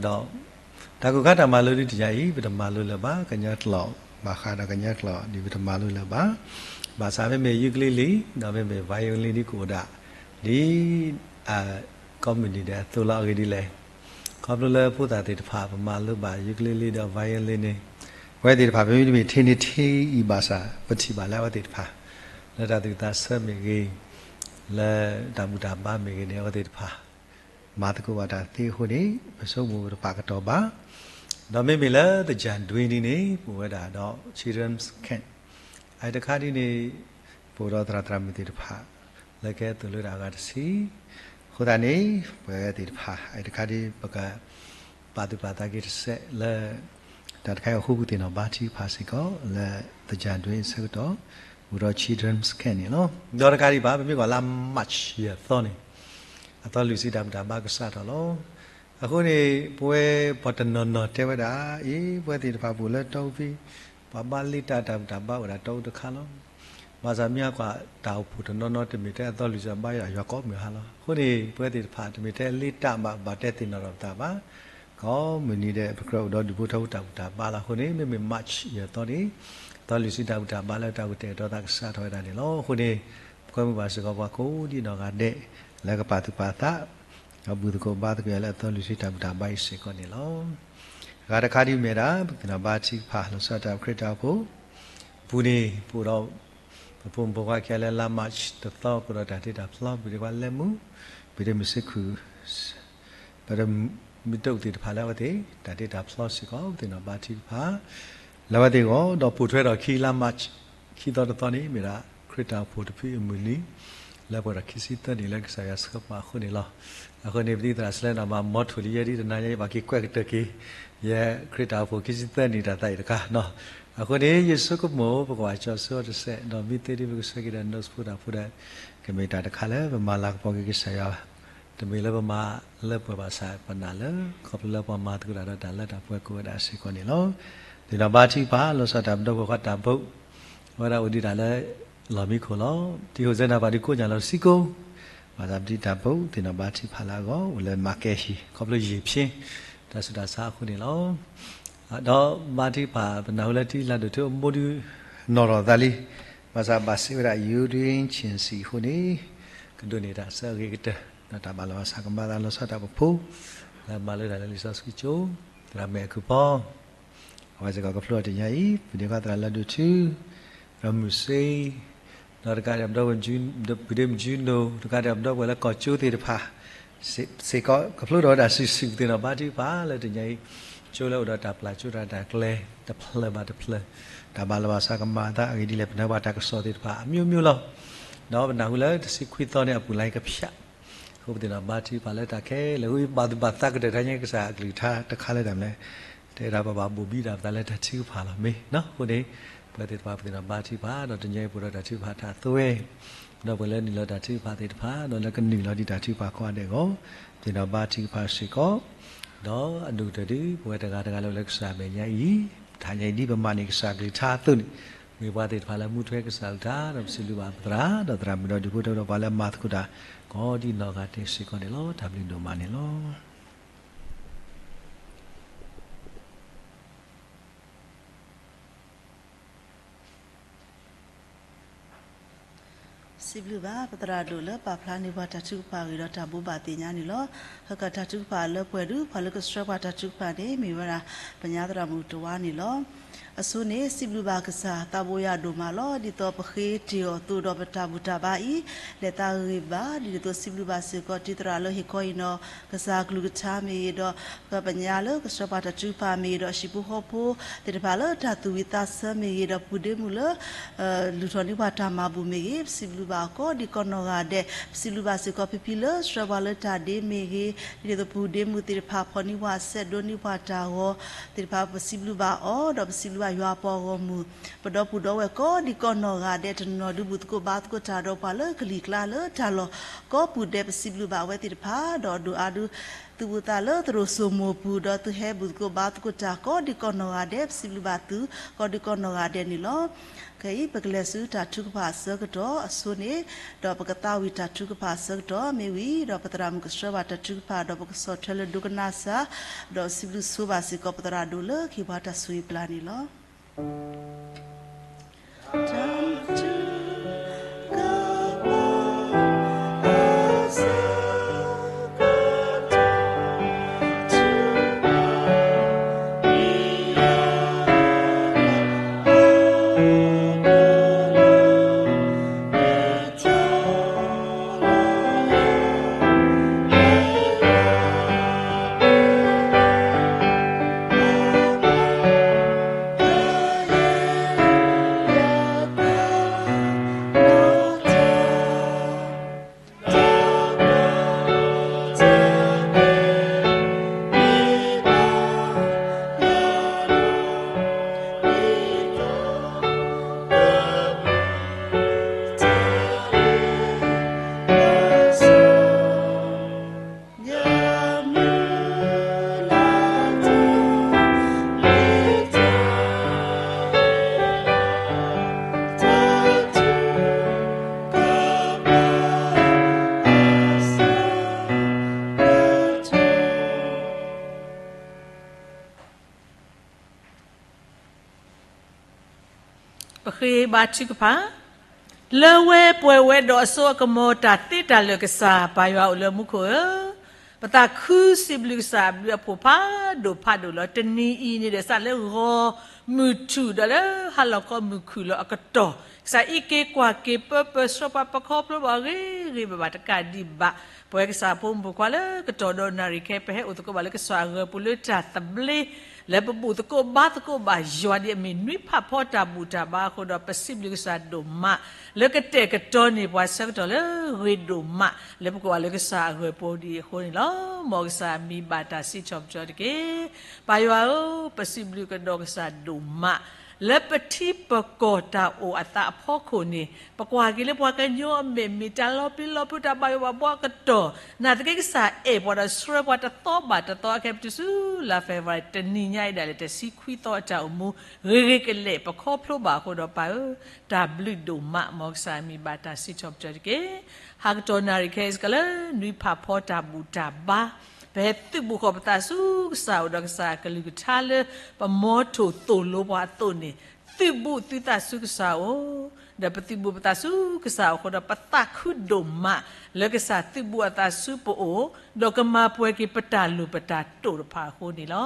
တၢ်ကိၢ်ခါတၢ်မၤလိဒ်တယၤအံၤ ပတမၤလိလၢၤဘၣ်, ကညီကျိာ်, ဘၣ်ဃးဒီးကညီကျိာ်ဒ်ပတမၤလိလၢၤဘၣ်, ဘၣ်ဆၣ်မ့မ့ၢ် ukulele ဒီးမ့မ့ၢ် violin ဒ်ကအိၣ်ဒၣ် ဒ် ကိးမုၢ်နံၤဒဲးအသိးလီၤ. အဂ့ၢ်ဒ်လဲၣ်, ခီဖျိလၢဖိသၣ်သ့ၣ်တဖၣ် ပမၤလိဘၣ် ukulele ဒီး violin န့ၣ်, ပဝဲသ့ၣ်တဖၣ် ပမ့တမ့ၢ်ထဲန့ၣ်ထဲအံၤဘၣ်ဆၣ် ပထံၣ်ဘၣ်လၢအဝဲသ့ၣ်တဖၣ် လၢတၢ်သူၣ်ဝံၣ်သးဆၢမ့ၢ်ဂ့ၤ, လၢတၢ်ဘူၣ်တၢ်ဘါမ့ၢ်ဂ့ၤန့ၣ် အဝဲသ့ၣ်တဖၣ် မၤသကိးဘၣ်တၢ်သ့အဃိန့ၣ် ပဆိကမိၣ်ပတပာ်ကတီၢ်ဘၣ်. ဒီးမ့မ့ၢ်လၢသၢၣ်ဒွံနံၤန့ၣ် ပအိၣ်ဝဲဒၣ်ဒီး children's camp အအံၤတခါဒ်န့ၣ် ပအိၣ်ဒီးသရၣ်သရၣ်မုၣ်သ့ၣ်တဖၣ် လၢကဲသိၣ်လိတၢ်အဂၤတဆံ, အဃိသတးန့ၣ် ပဝဲသ့ၣ်တဖၣ် အအံၤတခါဒ် ပက ပာ်သူၣ်ပာ်သးက့ၤတစဲးလၢ တၢ်တခါအံၤအဃိ ပသ့ၣ်နီၣ်ဘါထုကဖၣ်စ့ၢ်ကီး လၢသၢၣ်ဒွံအဆၢကတီၢ် အိၣ်ဒီး children's camp န့ၣ်လီၤ. ဒီးတကးဒံးဘၣ် ပမ့ၢ်ကွၢ်လါ March ယဲၢ်သီန့ၣ် အသီလွံၢ်ဆံတၢ်ဘူၣ်တၢ်ဘါကစးထီၣ်လီၤ. အဃိန့ၣ် ပဝဲပှၤတနီၤနီၤတဲဝဲဒၣ် အ့ ပဝဲသ့ၣ်တဖၣ်ပအိၣ်လၢတီအူဖံ ပှၤဘါလ့တၢ်တၢ်ဘူၣ်တၢ်ဘါအိၣ်ဒၣ်တီအူတခါလီၤ. ဘၣ်ဆၣ်မ့ၢ်ကွၢ်တၢ်အိၣ်ဖှိၣ်တနီၤနီၤ တမ့ၢ်ထဲအသီလွံၢ်ဆံဘါယွၤကိးမုၢ်ဟါလီၤ. အဃိန့ၣ် ပဝဲသ့ၣ်တဖၣ် တမ့ၢ်ထဲလ့တၢ်ဘၣ် ဘၣ်တဲသ့ၣ်နီၣ်ထီၣ်ပသးဘၣ်. ကိးမုၢ်နံၤဒဲး ပကြၢးအိၣ်ဒီးဒူၣ်ဖိထၢဖိတၢ်ဘူၣ်တၢ်ဘါလီၤ. အဃိန့ၣ် မ့မ့ၢ် March ယဲၢ်သီန့ၣ် အသီလွံၢ်ဆံတၢ်ဘူၣ်တၢ်ဘါလၢတၢ်အိၣ်ဖှိၣ်တဲာ်ကတီၤသးကစးထီၣ်ဝဲဒၣ်န့ၣ်လီၤ. အဃိန့ၣ် ပကွဲမုာ်ဘၣ်စ့ၢ်ကီးပှၤကိးဒ်နီၢ်ဂၤဒဲး လၢကပာ်သူၣ်ပာ်သး ဒီးဘူၣ်သကိးဘါသကိးယၤလၢအသီလွံၢ်ဆံတၢ်ဘူၣ်တၢ်ဘါအံၤစ့ၢ်ကီးန့ၣ်လီၤ. အဂၤတခါဒ်မ့ၢ်ဒၣ် ပသ့ၣ်နီၣ်ဘါထုကဖၣ် လီၤဆီဒၣ်တၢ်ပခရံာ်တၢ်အိၣ်ဖှိၣ် အပူၤန့ၣ် ပအိၣ်ဒီး ပဖိမုၣ်ဖိခွါခံဂၤလၢလါ March တသီ ပအိၣ်ဒီးတၢ်တ့တၢ်ဖျီ ပှၤတ့တၢ်ဖျီ ပှၤလၢမူ ပှၤတ့မုၢ်စ့ခုၣ် ပဒီမုၢ်တအိၣ်သ့ၣ်တဖၣ်လၢအဝဲသ့ၣ် တၢ်တ့တၢ်ဖျီစ့ၢ်ကီး ပသ့ၣ်နီၣ်ဘါထုကဖၣ် လၢအဝဲသ့ၣ်အဂီၢ် ဒီးပိာ်ထွဲထီၣ်ခံလါ March ခံသီတသီန့ၣ် မ့ၢ်ဒၣ်ခရံာ်တၢ်အိၣ်ဖှိၣ်တဖုအမုၢ်နံၤ လၢပှဲၤဒီးခံဆံသၢနံၣ်လၢကစၢ်ယွၤဆှၢပှၤအဃိန့ၣ်လီၤ. အဃိန့ၣ် ပသံၣ်သရၣ်စလဲနီၣ်မၤမီထိၣ်လံယဲဒ်တနၤညါအံၤ ပှၤက့ၤကွဲးကတၢၢ်က့ၤ ယဲခရံာ်တၢ်အိၣ်ဖှိၣ်ခံဆံသၢနံၣ်တၢ်သးအံၤတခါနီၤ. အဃိန့ၣ် ယဆိကမိၣ် ပကဘၣ်ကၠီဆိအီၤတစဲး ဒီးမ့ၢ်သ့ဒ်ပကဆှၢက့ၤဒီး notes ဖိတၢ်ဖိဒီး ကမ့ၢ်တၢ်တခါလၢပမၤလၤကပီၤက့ၤကစၢ်ယွၤ တမ့ၢ်လၢပမၤလၢပှဲၤဘၣ်ဆၣ် ပနာ်လၢ ခီဖျိလၢပှၤမၤသကိးတၢ်ဒီးတၢ်လၢတၢ်ပှဲၤကိးဝဲဒၣ်စ့ၢ်ကီးန့ၣ်လီၤ. သ့ၣ်နီၣ်ဘါထုကဖၣ် လီၤဆီဒၣ်တၢ်ပဒီပုၢ်ဝဲၢ်ခွါတၢ်ဘိး အဝဲဒၣ်အိၣ်ဒံးဒၣ်လၢ လီၢ်မံခိၣ်လီၤ. တံၤဟိၣ်စဲနၤပှၤဒုးကိးညၣ်လီၤတဆံကိၣ် ဘၣ်သးပတံတၢ်ဘိး သ့ၣ်နီၣ်ဘါထုကဖၣ်လၢအဂီၢ် အိၣ်လၢမၤကဲဟံၣ် ခီဖျိယံာ်ဖျ့ တၢ်ဆူးတၢ်ဆါအဃိန့ၣ်လီၤ. ဒီးဘါထုကဖၣ် ပနၢ်ဟူလၢထံလၢဒိၣ်ထံအိၣ်မူဒုး နီၣ်ထီၣ်သးလံ. ဘၣ်ဆၣ်ဘၣ်စံးဝဲဒၣ် ယိၤဒွံဆ့ၣ်စံၣ်အဃိန့ၣ် ကဒိးန့ၢ်တၢ်ဆၢအဂ့ၤကတၢၢ် ဒီးတၢ်ဘၣ်လီၤဘၣ်ဆၣ်ကမၤသးလီၤဆီဒၣ်တၢ်ပဖိ လၢမၤလိတၢ်လၢလံာ်စီဆှံကၠိ သရၣ်မဲာ်အကုၢ်ပီ အဝဲစ့ၢ်ကီးကဖျိအီၤတနံၤအံၤ ပဒ့ခွါသရၣ်လၢဒိၣ်ထူ ဒီးမုၢ်စ့ ဒီးတကးဒံးပဒီပုၢ်ဝဲၢ် ပုၢ်ဒ့မုၣ်ကၠူနိ တကးဒံးပဒီပုၢ်ဝဲၢ်လၢကီၢ်ကၠိသ့ၣ်တဖၣ် စ့ၢ်ကီးကဖျိထီၣ်ဝဲဒၣ်စုာ်စုာ် ပသ့ၣ်နီၣ်ဘါထုကဖၣ်လၢတနံၤအံၤ ကၠိလၢအိၣ်ဒီးတၢ်ပျၢ်ကၠိတၢ်တၢ်ကျဲၤ တဖျၢၣ်ဘၣ်တဖျၢၣ် တၢ်ဘၣ်လီၤဘၣ်ဆၣ်ကမၤသးအဂ့ၢ်ဒ်လဲၣ် ပနၢ်ဟူဘၣ်တၢ်ကစီၣ်သ့ၣ်တဖၣ် အမျိုးမျိုးလီၤ. ဒီးပနၢ်ဟူလၢတဆံခွံသီန့ၣ် အပူၤလါကဖၠး အဃိပသ့ၣ်နီၣ်ဘါထုကဖၣ်လၢတၢ်ခဲလၢာ် ဝံဘၣ်သူၣ်ဘၣ်သးကတၢၢ်တၢ်ညါကစၢ်အကလုၢ်ကထါတခါလၢတၢ်မနုၤလဲၣ် တဲဒၣ်ပဘၣ်ဘိၣ်ဘံဒၣ်ပသးလၢတၢ်ထုကဖၣ်လီၤမ့ၢ်နီၤ. အဃိန့ၣ် ပဝဲသ့ၣ်တဖၣ်ပသ့ၣ်နီၣ်ဘါထုကဖၣ် ဒီးတနံၤအံၤပအိၣ်ဒီးတၢ်ထုကဖၣ်တၢ်သွဲ ဒီးပှၤလၢနုာ်လီၤတၢ်ထုကဖၣ်သ့ၣ်တဖၣ် ဒီးလၢကနုာ်လီၤဒံးတၢ်ထုကဖၣ်ကိးဂၤဒဲးအဂီၢ် ပသ့ၣ်နီၣ်ဘါထုကဖၣ်စ့ၢ်ကီး ဒီးအဒိၣ်ကတၢၢ်ဒုး ပဝဲတဂၤတဂၤလၢအိၣ်လၢကစၢ်အမဲာ်ညါအံၤ တဟါညါအံၤဒ်ပမၤန့ၢ်ကစၢ်အကလုၢ်ကထါအသိးန့ၣ် မ့ၢ်ပှၤသ့ၣ်တဖၣ်လၢမူထွဲကစၢ်အကလုၢ်ကထါ ဒီးပစံးဘျုးဘၣ်ပသရၣ် ဒီးသရၣ်မုၣ်ဒီးဒူၣ်ဖိထၢဖိဒီးပှၤလၢအမၤသကိးတၢ် ကိးဒ်နီၢ်ဂၤဒဲးစ့ၢ်ကီးန့ၣ်လီၤ. တၢ်ဘျုးဒိၣ်မးန့ၣ်လီၤ. စံးဘျုးဘၣ်ပသရၣ်ဒိၣ်လၢပာ်ဖျါန့ၢ်ပှၤတၢ်ထုကဖၣ်အဂ့ၢ်ဒီးတၢ်ဘိးဘၣ်သ့ၣ်ညါန့ၣ်လီၤ. ဟဲကတၢ်ထုကဖၣ်လၢပှဲၤဒုး ပှၤလၢကဆှၢပှၤတၢ်ထုကဖၣ်န့ၣ် မ့ၢ်ဝဲဒၣ် ပညါသရၣ်မုၣ်တဝါန့ၣ်လီၤ. အဆိန့ၣ် စံးဘျုးဘၣ်ကစၢ် သးဘိယွၤဒိၣ်မးလီၤ. ဒ်သိးပဃ့တ့ၢ်အီၤသိးဒီးပတၢ်ဘူၣ်တၢ်ဘါအံၤ လဲၤသးဂ့ၤဘၣ် ဒ်သိးစံးဘျုးဘၣ်စ့ၢ်ကီး တံၤသရၣ်လၢဟ့ၣ်ခီအံၤနီၤ ကစၢ်အကလုၢ်ကထါမ့ၢ်ဂ့ၤဒီး ပညါလၢကဆှၢပှၤတၢ်ထုကဖၣ်မ့ၢ်ဂ့ၤဒီး ဟံၣ်ဖိဃီဖိသ့ၣ်တဖၣ်လၢတၢ်သူၣ်ဝံၣ်သးဆၢမ့ၢ်ဂ့ၤဒီး ပုၢ်ဒ့မုၣ်လၢ လူၤထီၣ်န့ၢ်ပှၤတၢ်မၤဘူၣ်မ့ၢ်ဂ့ၤ ပစံးဘျုးဘၣ်ကိးဒံးကိးနီၢ်ဂၤဒဲး ပစံးဘျုးဘၣ်စ့ၢ်ကီးဖံဖံလၢဆှၢပှၤလၢတၢ်ဒ့မ့ၢ်ဂ့ၤ ဒ်သိးပုၢ်ဒ့မုၣ်သ့ၣ်တဖၣ် ဖီၣ်န့ၢ်ပှၤစဲးဒိးန့ၢ်ပှၤတၢ်ဂီၤသ့ၣ်တဖၣ် ပစံးဘျုးဘၣ်အီၤ ဒီးပစံးဘျုးဘၣ်ယွၤအပှၤဂီၢ်မုၢ် ပဒီပုၢ်ဒီဝဲၢ်ကိးဒံးကိးနီၢ်ဂၤဒဲး တနီၤဒုးဘူၣ်သကိးဘါသကိးတၢ်ဒီးပှၤလၢကလံၤကျါလၢတၢ်လီၢ်ကိးပူၤဒဲး ပစံးဘျုးဘၣ်အဝဲသ့ၣ်တဖၣ် ဒီးဒိၣ်အါဒုး သုးဘူးသးလၢသရိာ်စိမိၤပူၤ ဒီးသုဟဲဘူၣ်သကိးဘါသကိးတၢ်ကိးဒံးကိးနီၢ်ဂၤဒဲး ပစံးဘျုးဘၣ်သုကိးဒံးကိးနီၢ်ဂၤဒဲးန့ၣ်လီၤ. ခဲအံၤ ပကလဲၤဆူတၢ်ထုကဖၣ်အဆၢကတီၢ်အဆိန့ၣ် ဒီးပကသးဝံၣ်တၢ်ထုကဖၣ်အဆၢကတီၢ်မ့ၢ်ဝံၤ ဒီးပသရၣ်မုၣ်ကဆှၢဘၣ်တၢ်ထုကဖၣ် ဒီးပကဆီၣ်ထွဲလၢဒိကနၣ်စၢ် ဒီးစံးဘျုးဆိဘၣ်စ့ၢ်ကီးပသရၣ်ဒိၣ်လၢကဟ့ၣ်ပှၤတၢ်ဆိၣ်ဂ့ၤပျၢ်န့ၣ်လီၤ. ဘါထုကဖၣ်, လၢဝဲပှဲၤဝဲဒီးအစိအကမီၤ တၢ်သ့တၢ်လၢာ်ကစၢ် ပၢ်ယွၤအိၣ်လၢမူခိၣ်ဧၢ, ပသးခုစံးဘျုးကစၢ်အဘျုးအဖှိၣ်ဖးဒိၣ်ဖးဒိၣ်လီၤ. တနံၤအံၤန့ၣ်ဒီး စးလၢဂီၤမုၢ်ထူၣ်ဒီးလၢဟါလီၤခီမုၢ်ခုၣ်လီၤအကတီၢ်, ကစၢ်အံးက့ၤကွၢ်က့ၤ ပၢပၢဆှၢပှၤ ပခီဖျိဘၣ်အဂ့ၤဂ့ၤဘၣ်ဘၣ်တကးဒံးဘၣ် ပဝဲကစၢ်ဖိမုၣ်ဖိခွါလၢကတီၢ်ဒီးနၣ်ရံၣ်ခဲအံၤ ပဟဲအိၣ်သကိးဘၣ်လၢကစၢ်အဂၢၤပူၤလၢတၢ်သဘျ့ လၢပဘူၣ်သကိးဘါသကိးဘၣ်ယွၤဒ်အမ့ၢ်နွံဖးဖီတၢ်ဘူၣ်တၢ်ဘါအဃိဒီး ပစံးဘျုးကစၢ်ဒိၣ်မး လၢကတဲာ်ကတီၤန့ၢ်ပှၤဆၢကတီၢ်လၢဂ့ၤဒိၣ်မး လၢပကအိၣ်ဘၣ်လၢကစၢ်အဂၢၤဖိဒ်အံၤအဃိန့ၣ်လီၤ. မ်ကစၢ်အမံၤဘၣ်တၢ်စံးထီၣ်ပတြၢၤတက့ၢ်. ပၢ်ယွၤဧၢ, ပစံးဘျုးကဒီးကစၢ်ဒိၣ်မး လၢပထံပကီၢ်တၢ်အိၣ်အသးအဖီခိၣ်န့ၣ် ပကွၢ်က့ၤလၢပှၤကညီအမဲာ်မ့ၢ်တၢ်လီၤပျံၤလီၤဖုး တၢ်ဘၣ်ယိၣ်ဘၣ်ဘှီအကတီၢ်, နာ်သက့ကစၢ်အဲၣ်ပှၤဒီးဆှၢပှၤတသီဘၣ်တသီ အခဲပတုၤဆူလါ February တနံၤညါအံၤဒၣ်လဲာ် တဆံခွံသီအတၢ်အိၣ်မူ ဂ့ၤဂ့ၤကလဲာ် ပခီဖျိဘၣ်အဃိဒီး ပၢ်ဧၢ, တၢ်ဘျုးဒိၣ်မး မ်ကစၢ်အမံၤဘၣ်တၢ်စံးထီၣ်ပတြၢၤတက့ၢ်. ဟါကတီၢ်နၣ်ရံၣ်ခဲအံၤစ့ၢ်ကီးလၢ နွံဖးဖီတၢ်ဘူၣ်တၢ်ဘါ ပဟဲသုးဘူးဃီၤပသးဆူကစၢ်အိၣ်ဒီးကစၢ်အကလုၢ်ကထါလၢ ပမီထိၣ်သိၣ်လိပှၤအသိးန့ၣ် သုးဘူးသုသးဆူကစၢ်အိၣ်, ဒီးပသုးဘူးပသးဆူကစၢ်အိၣ်အဃိဒီး ပသးခုဒိၣ်မး လၢကစၢ်သုးဘူးအသးဆူပအိၣ်, ဒီးကမၤပှဲၤက့ၤပတၢ်လိၣ်ပတၢ်တိာ်တဖၣ်အဃိန့ၣ်လီၤ.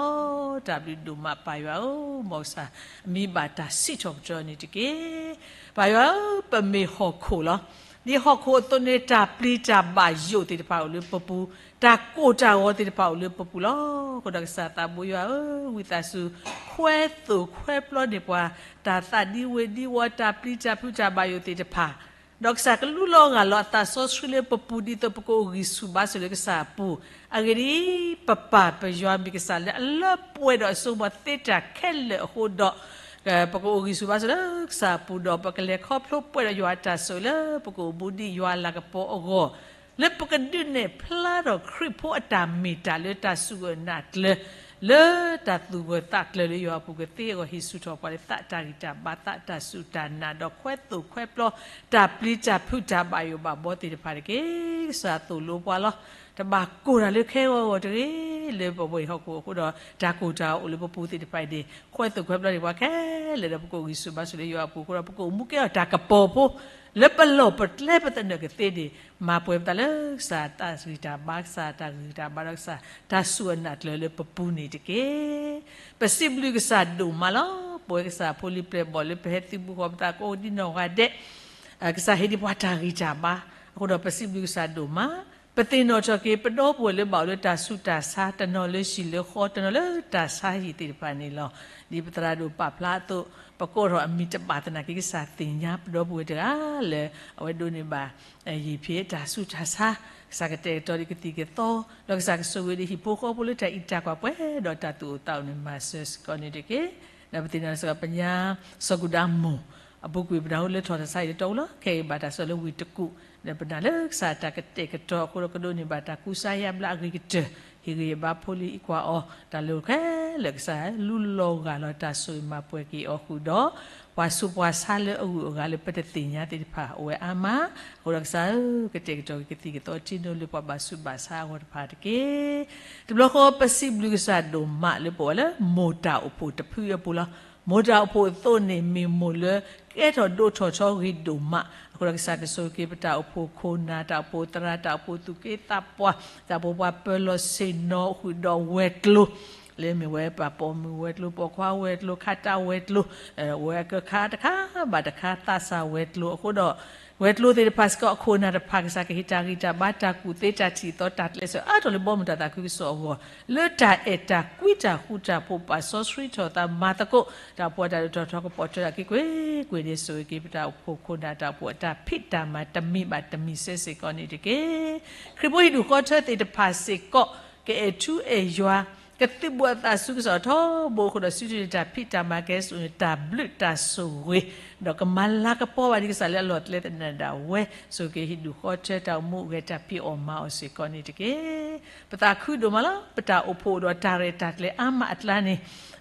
တၢ်ဘျုးဒိၣ်မးပၢ်ယွၤဧၢ, မ်ကစၢ်အမံၤဘၣ်တၢ်စံးထီၣ်ပတြၢၤန့ၣ်တက့ၢ်. ပၢ်ယွၤဧၢ, ပမ့ၢ်ဟီၣ်ခိၣ်လီၤ. ဒ်ဟီၣ်ခိၣ်အသိးန့ၣ် တၢ်ပျံၤတၢ်ဘၣ်ယိၣ်သ့ၣ်တဖၣ်အိၣ်လၢပပူၤ, တၢ်ကိၢ်တၢ်ဂီၤသ့ၣ်တဖၣ်အိၣ်လၢပပူၤလီၤ. အဃိဒီးကစၢ်သးဘိယွၤဧၢ, ဝံသးစူၤ ခွဲသိၣ်ခွဲပျီန့ၢ်ပှၤ တၢ်သးဒံဝ့ၢ်ဒံဝီ တၢ်ပျံၤတၢ်ဖုးတၢ်ဘၣ်ယိၣ်သ့ၣ်တဖၣ်, ဒီးကစၢ်ကလူလီၤဂၢ်လီၤအသးစီဆှံလၢပပူၤ ဒ်သိးပကအိၣ်ဂံၢ်ဆူၣ်ဘါဆူၣ်လၢကစၢ်အပူၤ, အဂ့ၢ်ဒ်အံၤ, ပပၢ်ပယွၤမ့ၢ်ကစၢ်လၢအလၢပှဲၤဒီးအစိကမီၤသ့တၢ်ခဲလၢာ်အဃိဒီး ပကအိၣ်ဂံၢ်ဆူၣ်ဘါဆူၣ်လၢကစၢ်အပူၤဒီး ပကလဲၤခီဖျိပှဲၤဒီးယွၤအတၢ်ဆိၣ်ဂ့ၤလၢပကအိၣ်ဘူးဒံးယွၤအလၤကပီၤအဂီၢ်, လၢပကဒုးနဲၣ်ဖျါထီၣ်ခရံာ်ဖိအတၢ်မ့ၢ်တၢ်လၢတၢ်စူၢ်အနာ်ကျၢၤ လၢတၢ်သူၣ်ဂၢၢ်သးကျၢၤလၢယွၤအပူၤကသ့အဂီၢ် ဟ့ၣ်ဆူၣ်ထီၣ်ပှၤလၢသးတၢ်ဂံၢ်တၢ်ဘါ သးတၢ်စူၢ်တၢ်နာ် ဒီးခွဲသိၣ်ခွဲပျီ တၢ်ပျံၤတၢ်ဖုးတၢ်ဘၣ်ယိၣ်ဘၣ်ဘှီသ့ၣ်တဖၣ်တက့ၢ်. ကစၢ်သိၣ်လိပှၤလီၤ. တဘၣ်ကိၢ်တၢ်လၢခဲဂီၤဂီၤတဂ့ၤ, လၢပဝဲအံၤဟီၣ်ခိၣ်အဃိဒီး တၢ်ကိၢ်တၢ်ဂီၤအိၣ်လၢပပူၤသ့ၣ်တဖၣ်အံၤန့ၣ် ခွဲသိၣ်ခွဲပျီန့ၢ်ပှၤခဲလၢာ်ဒီး ပကအိၣ်ဂံၢ်ဆူၣ်ဘါဆူၣ်လၢယွၤအပူၤအဃိဒီး ပကအိၣ်မူကဲအီၤတၢ်ကပီၤဖိ လၢပလီၢ်ပကျဲပသနၢၣ်ကသ့န့ၣ် မၤပှဲၤပသးလၢကစၢ်တၢ်ဂံၢ်တၢ်ဘါ ကစၢ်တၢ်ဂံၢ်တၢ်ဘါဒီးကစၢ် တၢ်စူၢ်အနာ်ကျၢၤလၢပပူၤန့ၣ်တက့ၢ်. ပစံးဘျုးကစၢ်ဒိၣ်မးလီၤ. ပဝဲကစၢ်ဖိလံၤပျဲၢ်ဘီၣ်လၢပဟဲသုးဘူးဃီၤပသးကိးဒံနီၢ်ဂၤဒဲး ကစၢ်ဟ့ၣ်ဒံးပှၤတၢ်ဂံၢ်တၢ်ဘါ အဃိဒီးပစံးဘျုးကစၢ်ဒိၣ်မး ပသ့ၣ်နီၣ်ထီၣ်က့ၤ ပဒီပုၢ်ဝဲၢ်လၢဘၣ်အိၣ်လၢတၢ်ဆူးတၢ်ဆါ တနီၤလၢဟံၣ်လၢဃီ တနီၤလၢတၢ်ဆါဟံၣ်သ့ၣ်တဖၣ်န့ၣ်လီၤ. ဒ်ပသရၣ်ဒိၣ်ပာ်ဖျါအသိး ပကိးထီၣ်အမံၤတဘၣ်သနာ်က့ ကစၢ်သ့ၣ်ညါပဒီပုၢ်ဝဲၢ်တဂၤလၢ အဝဲဒိးန့ၢ်ဘၣ် ယံာ်ဖံးတၢ်ဆူးတၢ်ဆါ, ကစၢ်ကတဲာ်ကတီၤဒံးကသံၣ်ကသီ, ဒီးကစၢ်ကဆိၣ်ဂ့ၤဒံးဟံၣ်ဖိဃီဖိလၢတၢ်အံးတၢ်ကွၢ်ပှဲၤဒီး တၢ်သူၣ်အိၣ်သးအိၣ်န့ၣ် မၤစၢၤစ့ၢ်ကီးန့ၣ်တက့ၢ်. ဒီးပသ့ၣ်နီၣ်စ့ၢ်ကီး ပညါ စီၤကူၣ်ဒါမိၢ် အပူၤကွံာ်ပနၢ်ဟူလၢထီၣ်တၢ်ဆါအံၤလၢတီအူလီၤ. ခဲအံၤဘၣ်တၢ်ဆှၢလၢဝ့ၢ်တကူၣ်, ဒီးပနာ်လၢကစၢ်တၢ်ကတဲာ်ကတီၤအဃိဒီး ကဒိးန့ၢ်ဘၣ်တၢ်ကူစါယါဘျါအဂ့ၤကတၢၢ်, ဟ့ၣ်ဂံၢ်ဟ့ၣ်ဘါဖိလံၤအကွၢ်အီၤ တၢ်လၢခဲလၢာ် ကစၢ်လူလီၤဂၢ်လီၤ တၢ်ဆိၣ်ဂ့ၤမၤပှဲၤက့ၤအီၤဃုာ်ဒီး ပှၤဆူးပှၤဆါလၢအဂုၤအဂၤလၢပတသ့ၣ်ညါသ့ၣ်တဖၣ် အိၣ်ဝဲအါမး, အဃိဒီးကစၢ်ဧၢ, ကတဲာ်ကတီၤက့ၤကသံၣ်ကသီထံဒိၣ်လၢပှၤဘၣ်ဆူးဘၣ်ဆါအဂီၢ်တဖၣ်တက့ၢ်. တဘျီဃီ ပစံးဘျုးကစၢ်ဒိၣ်မးလၢပအိၣ်ဝဲလၢ မိၢ်တၢ်အိၣ်ဖှိၣ်တဖုအပူၤလီၤ. မိၢ်တၢ်အိၣ်ဖှိၣ်အသိးန့ၣ် မ့ၢ်မိၢ်လၢကဲထီၣ်ဒိၣ်ထီၣ်ထီဂ့ၤဒိၣ်မး, အဃိဒီးကစၢ်ကဆိၣ်ဂ့ၤက့ၤပတၢ်အိၣ်ဖှိၣ်ခိၣ်နၢ် တၢ်အိၣ်ဖှိၣ်သရၣ် တၢ်အိၣ်ဖှိၣ်သူၣ်က့သးပှၢ် တၢ်အိၣ်ဖှိၣ်ပှၤပၢၤလီၢ်ဆ့ၣ်နီၤဃုာ်ဒီးဝဲၤကျိၤ လၢမ့ၢ်ဝဲပှၤပိာ်မုၣ်ဝဲၤကျိၤ ပိာ်ခွါဝဲၤကျိၤ ခးတၢ်ဝဲၤကျိၤ ဝဲအကခါတခါဘၣ်တခါသးစၢ်ဝဲၤကျိၤအဃိဒီး ဝဲၤကျိၤသ့ၣ်တဖၣ်စ့ၢ်ကီးအခိၣ်နၢ်တဖၣ် ကစၢ်ကဟ့ၣ်တၢ်ဂံၢ်တၢ်ဘါ တၢ်ကူၣ်သ့တၢ်ထံၣ်သီ တၢ်ကျဲးစၢးအါထီၣ်လၢဘီမုၢ်တၢ်သးခုကစီၣ်အဂီၢ် လၢတၢ်အဲၣ်တၢ်ကွံတၢ်ဃူတၢ်ဖိး ပာ်စီဆှံထီၣ်သးမၤသကိး တၢ်အိၣ်ဖှိၣ်အတၢ်ဒိၣ်ထီၣ်ထီကပီၤထွဲထီၣ်က့ၤကွ့ၢ်ကွ့ၢ်န့ၣ် ဆိၣ်ဂ့ၤက့ၤပတၢ်အိၣ်ဖှိၣ်ခိၣ်နၢ်တၢ်အိၣ်ဖှိၣ်အတၢ်ဖံးတၢ်မၤတမံၤဘၣ်တမံၤစဲစ့ၢ်ကီးန့ၣ်တက့ၢ်. ခရံာ်ဖိဟံၣ်ဒူၣ်ဃီထၢသ့ၣ်တဖၣ်စ့ၢ်ကီး ကအဲၣ်ထူအဲၣ်ယွၤ ကသုးဘူးအသးဆူကစၢ်ထီဘိအဃိဒီး စုထီၣ်တၢ်ဖံးတၢ်မၤကဲစိၤန့ၣ် တၢ်ဘျုးတၢ်ဆိၣ်ဂ့ၤ ဒီးကမၤလၤကပီၤဘၣ်ဒံးကစၢ်လၢအလီၢ်ကျဲသနၢၣ်ဒၣ်ဝဲ ဆိၣ်ဂ့ၤက့ၤဟံၣ်ဒူၣ်ဃီထၢတၢ်အိၣ်မူအဂဲၤတၢ်ဖံးအီၣ်မၤအီၣ်စ့ၢ်ကီးန့ၣ်တက့ၢ်. ပသးခုဒိၣ်မးလီၤ. ပတၢ်အိၣ်ဖှိၣ်အိၣ်ဒီးတၢ်ရဲၣ်တၢ်ကျဲၤအါမးအကျါန့ၣ်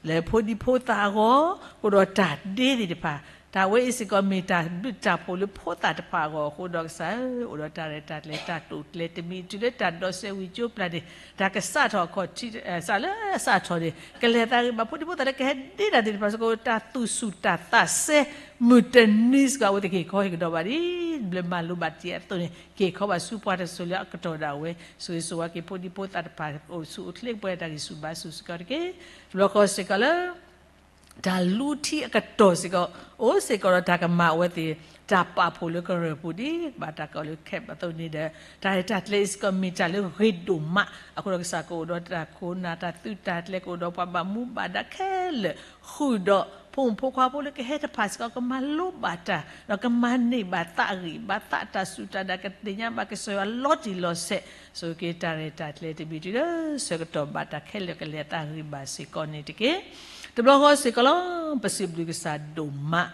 လၢဖိဒံဖိသၣ်အဂီၢ် အိၣ်ဒီးတၢ်ဒ့သ့ၣ်တဖၣ် တၢ်ဝဲအံၤစ့ၢ်ကီးမ့ၢ်တၢ်ဘျုးတၢ်ဖှိၣ်လၢဖိသၣ်တဖၣ်အဂီၢ်အဃိဒီး ကစၢ်ဧၢ, အိၣ်ဒီးတၢ်ရဲၣ်တၢ်ကျဲၤ တၢ်တိာ်ကျဲၤတမံၤ တုၤလၢတၢ်ဒိးစဲးဝံၤကၠိပျၢ်န့ၣ် တၢ်ကစးထီၣ်အခီၣ်ထံး စးလၢအစးထီၣ်န့ၣ် ကလဲၤသးဂ့ၤဘၣ် ဖိဒံဖိသၣ်လၢကဟဲဒ့တၢ်သ့ၣ်တဖၣ်စ့ၢ်ကီး တၢ်သူၣ်ဆူၣ်တၢ်သးစဲ မုၢ်တနံၤစ့ၢ်ကီး အဝဲသ့ၣ်ကဟ့ၣ်ခီဟ့ၣ်ကဒီးဘၣ်ဒ် ဘျၢမၤလိဘၣ်တ့ၢ်အသိးန့ၣ် ကဟ့ၣ်ခီဘၣ်ဆူပှၤတစိၤလၢအကတီၢ်ဒၣ်ဝဲ ဆိၣ်ဂ့ၤဆိၣ်ဝါက့ၤဖိဒံဖိသၣ်တဖၣ် အိၣ်ဆူၣ်အိၣ်ချ့ကပှဲၤတၢ်ဂံၢ်ဆူၣ်ဘါဆူၣ်စ့ၢ်ကီးတက့ၢ်. တဘျီဃီစ့ၢ်ကီးလၢ တၢ်လူထံအကတီၢ်စ့ၢ်ကီး အိၣ်စ့ၢ်ကီးဒီးတၢ်ကမၤအဝဲသ့ၣ် တၢ်ပာ်ဖှိၣ်လၢကရၢၢ်ပူၤဒ် ဘၣ်တၢ်ကိးလၢခဲးဘၣ်အသိးန့ၣ်ဒီး တၢ်ရဲၣ်တၢ်ကျဲၤအံၤစ့ၢ်ကီး မ့ၢ်တၢ်လၢဂ့ၤဒိၣ်မး အဃိဒီးကစၢ်ကအိၣ်ဒီးတၢ်ခိၣ်နၢ် တၢ်သုးတၢ်ကျဲၤ ကအိၣ်ဒီးပှၤဘၣ်မူဘၣ်ဒါခဲလၢာ် ဃုာ်ဒီးဖိမုၣ်ဖိခွါဖိလၢကဟဲတဖၣ်စ့ၢ်ကီး ကမၤလိဘၣ်တၢ် ဒီးကမၤန့ၢ်ဘၣ်သးဂံၢ်ဘါသး တၢ်စူၢ်တၢ်နာ် ကသ့ၣ်ညါဘၣ်ကစၢ်ယွၤလီၤတံၢ်လီၤဆဲး ဆိၣ်ဂ့ၤက့ၤတၢ်ရဲၣ်တၢ်ကျဲၤတမံၤတုၤလၢဆၢကတီၢ်ဘၣ်တၢ်ခဲလၢာ် ကလဲၤသးဂ့ၤဘၣ်စ့ၢ်ကီးန့ၣ်တက့ၢ်. တဘျီဃီစ့ၢ်ကီးလီၤ ပစံးဘျုးကစၢ်ဒိၣ်မး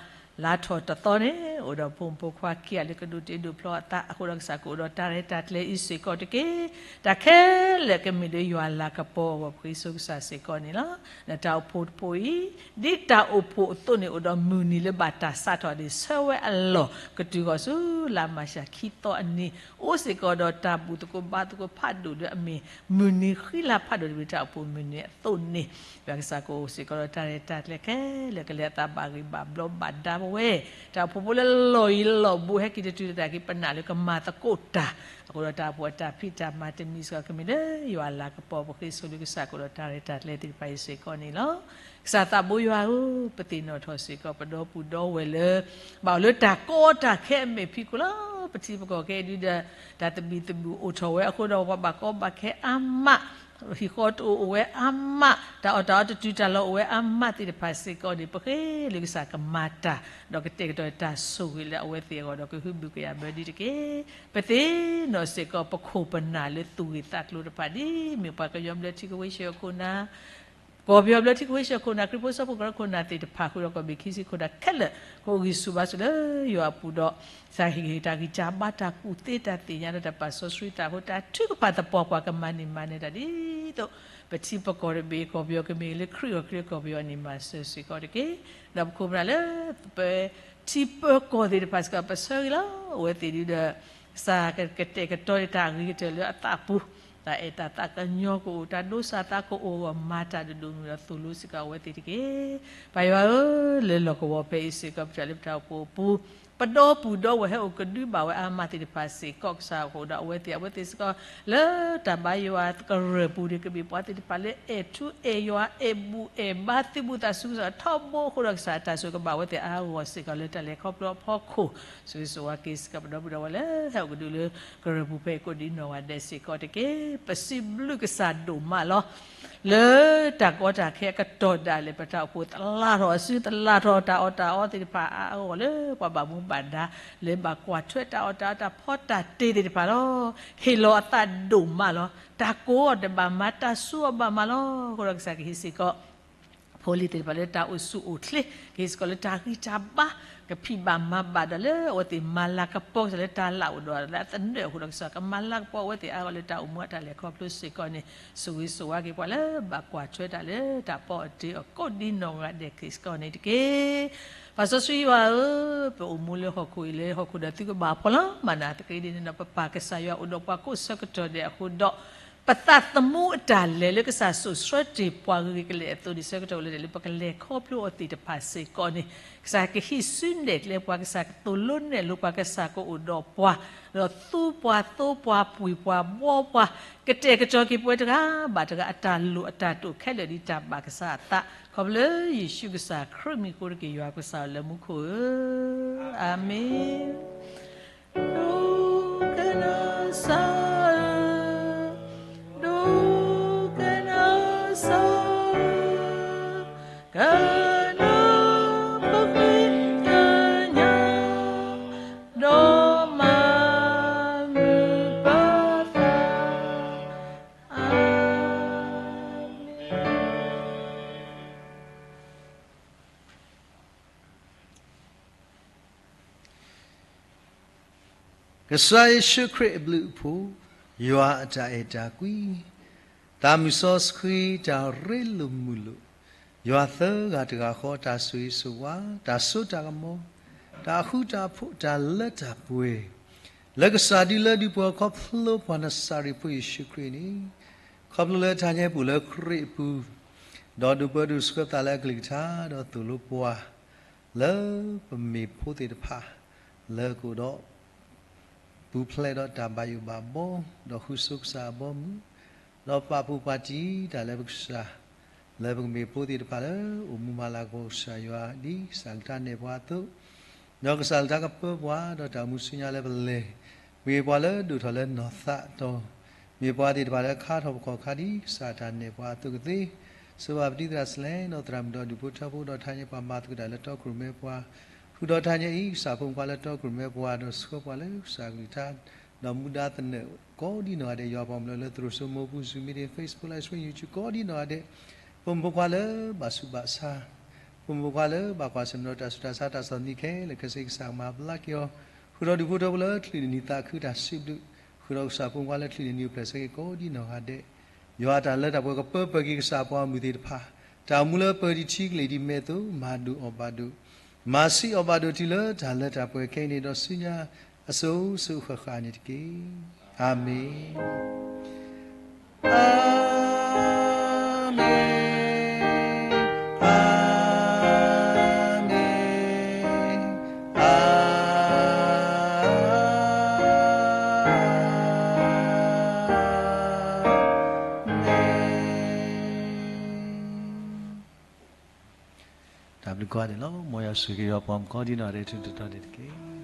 လါထီၣ်တသီန့ၣ် အိၣ်ဒီးဖိမုၣ်ဖိခွါခံဂၤလၢကဒိးတ့ဒိးဖျီအသး အဃိဒီးကစၢ်ကအိၣ်ဒီးတၢ်ရဲၣ်တၢ်ကျဲၤအံၤစ့ၢ်ကီးတက့ၢ်. တၢ်ခဲလၢာ်ကမ့ၢ်လၢယွၤလၤကပီၤအဂီၢ် ပဃ့ဆိကစၢ်စ့ၢ်ကီးန့ၣ်လီၤ. နတၢ်အိၣ်ဖှိၣ်တဖှိၣ်အံၤ ဒ်တၢ်အိၣ်ဖှိၣ်အသိးန့ၣ် အိၣ်ဒီးမုၢ်နံၤလၢဘၣ်တၢ်စးထီၣ်န့ၣ် ဆၢဝဲအလီၢ် ကတုၤဃီၤဆူလါမၤၡးခံသီအနံၤ အိၣ်စ့ၢ်ကီးဒီးတၢ်ဘူၣ်သကိးဘါသကိးဖးဒိၣ်လၢအမ့ၢ် မုၢ်နံၤဃံလၤဖးဒိၣ်တမံၤ တၢ်အိၣ်ဖှိၣ်မုၢ်နံၤအသိးန့ၣ် ယွၤကစၢ်ကအိၣ်စ့ၢ်ကီးဒီးတၢ်ရဲၣ်တၢ်ကျဲၤခဲလၢာ် ကလဲၤအသးဘၣ်ဂံၢ်ဘၣ်ဘျီးဘၣ်ဒါဝဲ တၢ်အိၣ်ဖှိၣ်ဖိလၢလီၢ်အံၤလီၢ်ဘူး ဟဲက့ၤတတုၤလၢတၢ်က့ၤပနာ်လၢကမၤသကိးတၢ် အဃိဒီးတၢ်အိၣ်ဖှိၣ်အတၢ်ဖံးတၢ်မၤတမံၤစ့ၢ်ကီး ကမ့ၢ်လၢယွၤလၤကပီၤ ပဃ့ဆိလၢကစၢ်ကအိၣ်ဒီးတၢ်ရဲၣ်တၢ်ကျဲၤသ့ၣ်တဖၣ်အံၤစ့ၢ်ကီးန့ၣ်လီၤ. ကစၢ်သးဘိယွၤဧၢ, ပသ့ၣ်နီၣ်ထီၣ်စ့ၢ်ကီး ပဒီပုၢ်ဒီဝဲၢ်လၢ ဘၣ်အိၣ်လၢတၢ်ကီတၢ်ခဲအမဲာ်ဖံးခိၣ်လီၤ. ပထံပကီၢ်ခဲအံၤဒုဒီး တၢ်သဘံၣ်သဘုၣ်အိၣ်ထီၣ်ဝဲအဃိဒီး ပှၤဘၣ်ကီဘၣ်ခဲအါမး, ဟံၣ်ဃီတအိၣ်အိၣ်ဝဲအါမး, တၢ်အီၣ်တၢ်အီတတုၤတၢ်လီၢ်အိၣ်ဝဲအါမးသ့ၣ်တဖၣ်စ့ၢ်ကီးန့ၣ် ပဃ့လၢကစၢ်ကမၤတၢ် ဒီးကတဲာ်ကတီၤတၢ်ဆိၣ်ဂ့ၤလၢအဝဲသ့ၣ်အဂီၢ်ဒီး ကဟုဘုကယာ်ဘၢဒံးတက့ၢ်. ပသ့ၣ်နီၣ်စ့ၢ်ကီး ပခိၣ်ပနၢ်လၢသူၣ်ဂ့ၢ်သးကျိၤတဖၣ် ဒ်မ့ၢ်ပှၤကညီဘျၢထံကဝ့ၢ်ဆှၢခိၣ်နၢ် ကီၢ်ပယီၤဘျၢထံကဝ့ၢ်ဆှၢခိၣ်နၢ် ခရံာ်ဖိစီဖိကရၢခိၣ်နၢ်သ့ၣ်တဖၣ်ဃုာ်ဒီး ကီၢ်ဘ့ၣ်ခံဆံခိၣ်နၢ်ခဲလၢာ် ကအိၣ်ဂံၢ်ဆူၣ်ဘါဆူၣ်လၢယွၤအပူၤဒီး ကစၢ်ဟ့ၣ်ဂံၢ်တၢ်ဂံၢ်တၢ်ဘါတၢ်ကူၣ်သ့တၢ်သ့ၣ်ညါဒီးတၢ်ပာ်စီဆှံသးအဃိ တၢ်ထုကဖၣ်သပှၢ်ပှၢ်ကမၤန့ၢ်မၤနၢၤတၢ်ဒ်သိး ပထံပကီၢ်တဘ့ၣ် ကီၢ်ပယီၤကမ့ၢ်ဂ့ၤ လၢခရံာ်အဂီၢ်ခရံာ်ကီၢ်ပယီၤန့ၣ် မၤစၢၤစ့ၢ်ကီးတက့ၢ်. ဒီးပခိၣ်ပနၢ်လၢ ပထံပကီၢ်သ့ၣ်တဖၣ်စ့ၢ်ကီး ပဆၢဂ့ၤလီၤ အဝဲသ့ၣ်ဒုဒီး ကစၢ်ကတဲာ်ကတီၤတၢ်အဂ့ၤကတၢၢ်လၢအသးပူၤ, တၢ်အဲၣ်တၢ်သးကညီၤကအိၣ်, တၢ်ဒိစၢ်သးကအိၣ်အဂီၢ် မၤတၢ်တဒိၣ်မုၢ်ဒီးသိၣ်လိစ့ၢ်ကီးအဝဲသ့ၣ်တက့ၢ်. ပၢ်ယွၤဧၢ, လၢလီၢ်ကဝီၤဖဲအံၤစ့ၢ်ကီး ပတၢ်လၢပတၢ်အိၣ်ဖှိၣ်အပူၤ ပဒီပုၢ်ဒီဝဲၢ်ဟဲအိၣ်ကဒုဘၣ်ဝဲအါမးသ့ၣ်တဖၣ်စ့ၢ်ကီး ကစၢ်အဃိဒီးအဝဲသ့ၣ် အဝဲသ့ၣ်စ့ၢ်ကီး လၢတၢ်ဘါယွၤကရၢၢ်ပူၤန့ၣ် ကမ့ၢ်ပှၤသ့ၣ်တဖၣ်လၢအဲၣ်ထူအဲၣ်ယွၤ အဲၣ်ဘူၣ်အဲၣ်ဘါ သုးဘူးသးစူၤကစၢ်ထီဘိအဃိဒီး ကစၢ်အတၢ်ဆိၣ်ဂ့ၤကဘၣ်အဝဲသ့ၣ်အါဂီၢ်စ့ၢ်ကီး လၢတၢ်လဲၤခီဖျိအဖီခိၣ် ဆိၣ်ဂ့ၤဆိၣ်ဝါက့ၤစ့ၢ်ကီး ပဒီပုၢ်ဒီဝဲၢ်လၢဟဲအိၣ်ကဒုလၢကရၢၢ်ပူၤဖဲအံၤကိးဒ်နီၢ်ဂၤဒဲးစ့ၢ်ကီးတက့ၢ်. ပစံးဘျုးကစၢ်ဒိၣ်မးလီၤ. လၢတၢ်ကီတၢ်ခဲအကတီၢ်ဒၣ်လဲာ် ပတၢ်အိၣ်ဖှိၣ်သလၣ်ထီၣ်အစု သလၣ်ထီၣ်တၢ်အီၣ်တၢ်အီသ့ၣ်တဖၣ်အါအါဂီၢ်ဂီၢ်လၢပှၤဘၣ်မူဘၣ်ဒါ လၢဘၣ်ကွၢ်ထွဲတၢ်အီၣ်တၢ်အီတၢ်ဖီတၢ်တ့သ့ၣ်တဖၣ်လီၤ. ဟ့ၣ်လီၤအသးဒိၣ်မးလီၤ. တၢ်ကိးအီၤတဘၣ်မၤ တၢ်စူၤအီၤဘၣ်မၤလီၤ. အဃိဒီးကစၢ်ကဟ့ၣ်စ့ၢ်ကီး ဖိလံၤသ့ၣ်တဖၣ်လၢတၢ်အိၣ်ဆူၣ်အိၣ်ချ့, ကဟ့ၣ်စ့ၢ်ကီးလၢတၢ်ဂံၢ်တၢ်ဘါ, ကဖံးဘၣ်မၤဘၣ်ဒီးလၢအဝဲသ့ၣ်မၤလၤကပီၤကစၢ်လၢတၢ်လၢ်အိၣ်ဒီးလၢအသနၢၣ်အဃိဒီး ကစၢ်ကမၤလၤကပီၤအဝဲသ့ၣ်အါဂီၢ်လၢတၢ်အိၣ်မူအတၢ်လဲၤခီဖျိစ့ၢ်ကီးန့ၣ် ဆိၣ်ဂ့ၤဆိၣ်ဝါက့ၤပှၤလၢဘၣ်ကွၢ်ထွဲတၢ်လၢတၢ်ပီအတ့အီၤကိးဒ်နီၢ်ဂၤဒဲးစ့ၢ်ကီးန့ၣ်တက့ၢ်. ပၢ်စီဆှံယွၤဧၢ, ပအိၣ်မူလၢဟီၣ်ခိၣ်အံၤလၢဟီၣ်ခိၣ်ဒီးသုကဘၣ်ဖီလာ်မၤနၤသက့ဒ်န့ၣ်ဒီး ပပၢ်ကစၢ်ယွၤအိၣ်ဒီးပှၤကိးဆၢကတီၢ်ဒဲးအဃိဒီး ပသးသမူအတၢ်လဲၤလၢကစၢ်စိာ်ဆှၢတ့ၢ်ပှၤဂ့ၤကလဲာ်အသိးန့ၣ် ဆၢကတီၢ်အိၣ်လၢတၢ်လၢပကလဲၤခီဖျိအီၤသ့ၣ်တဖၣ်စ့ၢ်ကီးန့ၣ် ကစၢ်ကဟံးစုနဲၣ်ကျဲပှၤ ကစၢ်ကသိၣ်လိနဲၣ်လိပှၤ ကစၢ်ကအိၣ်ဒီးပှၤ ဒီးသူပှၤသိပှၤပှံၤပှၤဘှီပှၤ ကတဲာ်ကတီၤက့ၤပဝဲတဂၤဘၣ်တဂၤအတၢ်လိၣ်အတၢ်တိာ်ခဲလၢာ်ဒ်တၢ်ဘၣ်ကစၢ်အသး ခီဖျိလၢယ့ၣ်ၡူးကစၢ်ခရံာ်မံၤအဃိတက့ၢ် ယွၤပကစၢ်လၢမူခိၣ်ဧၢ, အၤမ့ၣ်. ဒိကနၣ်စၢ်ဧၢ, ဒိကနၣ်စၢ်ဧၢ, ကနၢ်ပဃ့ကညး, ဒီးမၤမုာ်ပသး, အၤမ့ၣ်. ကစၢ်ယ့ၣ်ၡူးခရံာ်အဘျုးအဖှိၣ်, ယွၤအတၢ်အဲၣ်တၢ်ကွံ, သးမုၢ်စီဆှံတၢ်ရ့လိာ်မုာ်လိာ်, ယွၤသၢဂၤတဂၤဃီ တၢ်ဆိၣ်ဂ့ၤဆိၣ်ဝါ, တၢ်စိတၢ်ကမီၤ, တၢ်ဃူတၢ်ဖိး, တၢ်လၢတၢ်ပှဲၤ, လၢကစၢ်ဒုလၢဒုးပှၤခီဖျိပှၤနစၤရ့းဖိယ့ၣ်ၡူးခရံာ်န့ၣ်, ခီဖျိလၢတၢ်ညဲပူၤလၢခရံာ်အပူၤ, ဒီးဒိးပၢဒိးဆှၢပသးလၢအကလုၢ်ကထါ, ဒီးသိၣ်လိပှၤ လၢပမ့ၢ်ဖိသ့ၣ်တဖၣ်, လၢကအိၣ်ဒီး ပူၤဖျဲးဒီးတၢ်ဘၣ်ယိၣ်ဘၣ်ဘီ, ဒီးဃုဆိကစၢ်အဘီအမုၢ်, ဒီးပာ်ဖှိၣ်ပာ်တံၢ်တၢ်လၢပကစၢ်, လၢပကမ့ၢ်ဖိသ့ၣ်တဖၣ်လၢ အိၣ်မူမၤလၤကပီၤကစၢ်ယွၤ ဒ်ကစၢ်ကလုၢ်ကထါနဲၣ်ပှၤအသိး, ဒီးကစၢ်ကလုၢ်ကထါကပၢပှၤ, ဒီးတၢ်အိၣ်မူဆူညါလၢပလဲၤ, မ့ၢ်ပှၤလၢဒိၣ်ထီၣ်လၢနီၢ်သးတီၤ, မ့ၢ်ပှၤသ့ၣ်တဖၣ်လၢခါထီၣ်ပခီၣ်ခါ ဒ်ကစၢ်တၢ်နဲၣ်ပှၤအသိးကသ့, ဆိၣ်ဂ့ၤပတံၤသရၣ်စလဲ, ဒီးသရၣ်မုၣ်ဒီးဒူၣ်ဖိထၢဖိ, ဒီးထါညါပှၤမၤသကိးတၢ်လၢတီခိၣ်ရိၣ်မဲပှၤ, ဃုာ်ဒီးထါညါအံၤ ကစၢ်ဖိမုၣ်ဖိခွါလၢတီခိၣ်ရိၣ်မဲပှၤ, ဒီးဆှၢပှၤလၢကစၢ်ကလုၢ်ကထါ, ဒီးမူဒါသနၢၣ် ကိးဒံနီၢ်ဂၤဒဲး, ယွၤပှၤကမျၢၢ်လၢသရိာ်စိမိၢ်ပူၤ, Zoom meeting, Facebook Live Stream, YouTube ကိးဒံနီၢ်ဂၤဒဲး, ဖိမုၣ်ဖိခွါလၢဘၣ်ဆူးဘၣ်ဆါ, ဖိမုၣ်ဖိခွါလၢဘၣ်ကွၢ်ဆၢၣ်မဲာ်ဒီးတၢ်ဆူးတၢ်ဆါ, တၢ်ဆီၣ်သနံးခဲလၢာ်ခဲဆ့, ကစၢ်ကမၤဘျါက့ၤအီၤ, ဃုာ်ဒီးဒူၣ်ဖိထၢဖိလၢ ချုးန့ၢ်သးခုတၢ်စံးဘျုး, ဃုာ်ဒီးကစၢ်ဖိမုၣ်ဖိခွါလၢချုးန့ၢ်နံၤအိၣ်ဖျဲၣ်ဆၢက့ၤကိးဒံနီၢ်ဂၤဒဲး, ယွၤအတၢ်လၢတၢ်ပှဲၤကပၢပှဲၤက့ၤကစၢ်ပှၤဂီၢ်မုၢ်သ့ၣ်တဖၣ်, တၢ်အိၣ်မူလၢပၢၤဒံးထံကလ့ၢ်ဒံးမဲာ်အသိး, မၤဒိၣ်အီၣ်ဘၣ်ဒိၣ်, မၤဆံးအီၣ်ဘၣ်ဒိၣ်တုၤလၢတၢ်လၢတၢ်ပှဲၤခဲအံၤန့ၣ်, ဒီးဆူညါအစိၤစိၤဃၣ်ဃၣ်န့ၣ်တက့ၢ်. အၤမ့ၣ်, အၤမ့ၣ်, အၤမ့ၣ်, အၤမ့ၣ်. တၢ်ဘျုးကိးဂၤဒဲးလီၤ. မ်ယွၤဆိၣ်ဂ့ၤယွၤပှၤကိးဒံနီၢ်ဂၤဒဲး ထူးထူးတီၤတီၤန့ၣ်တက့ၢ်.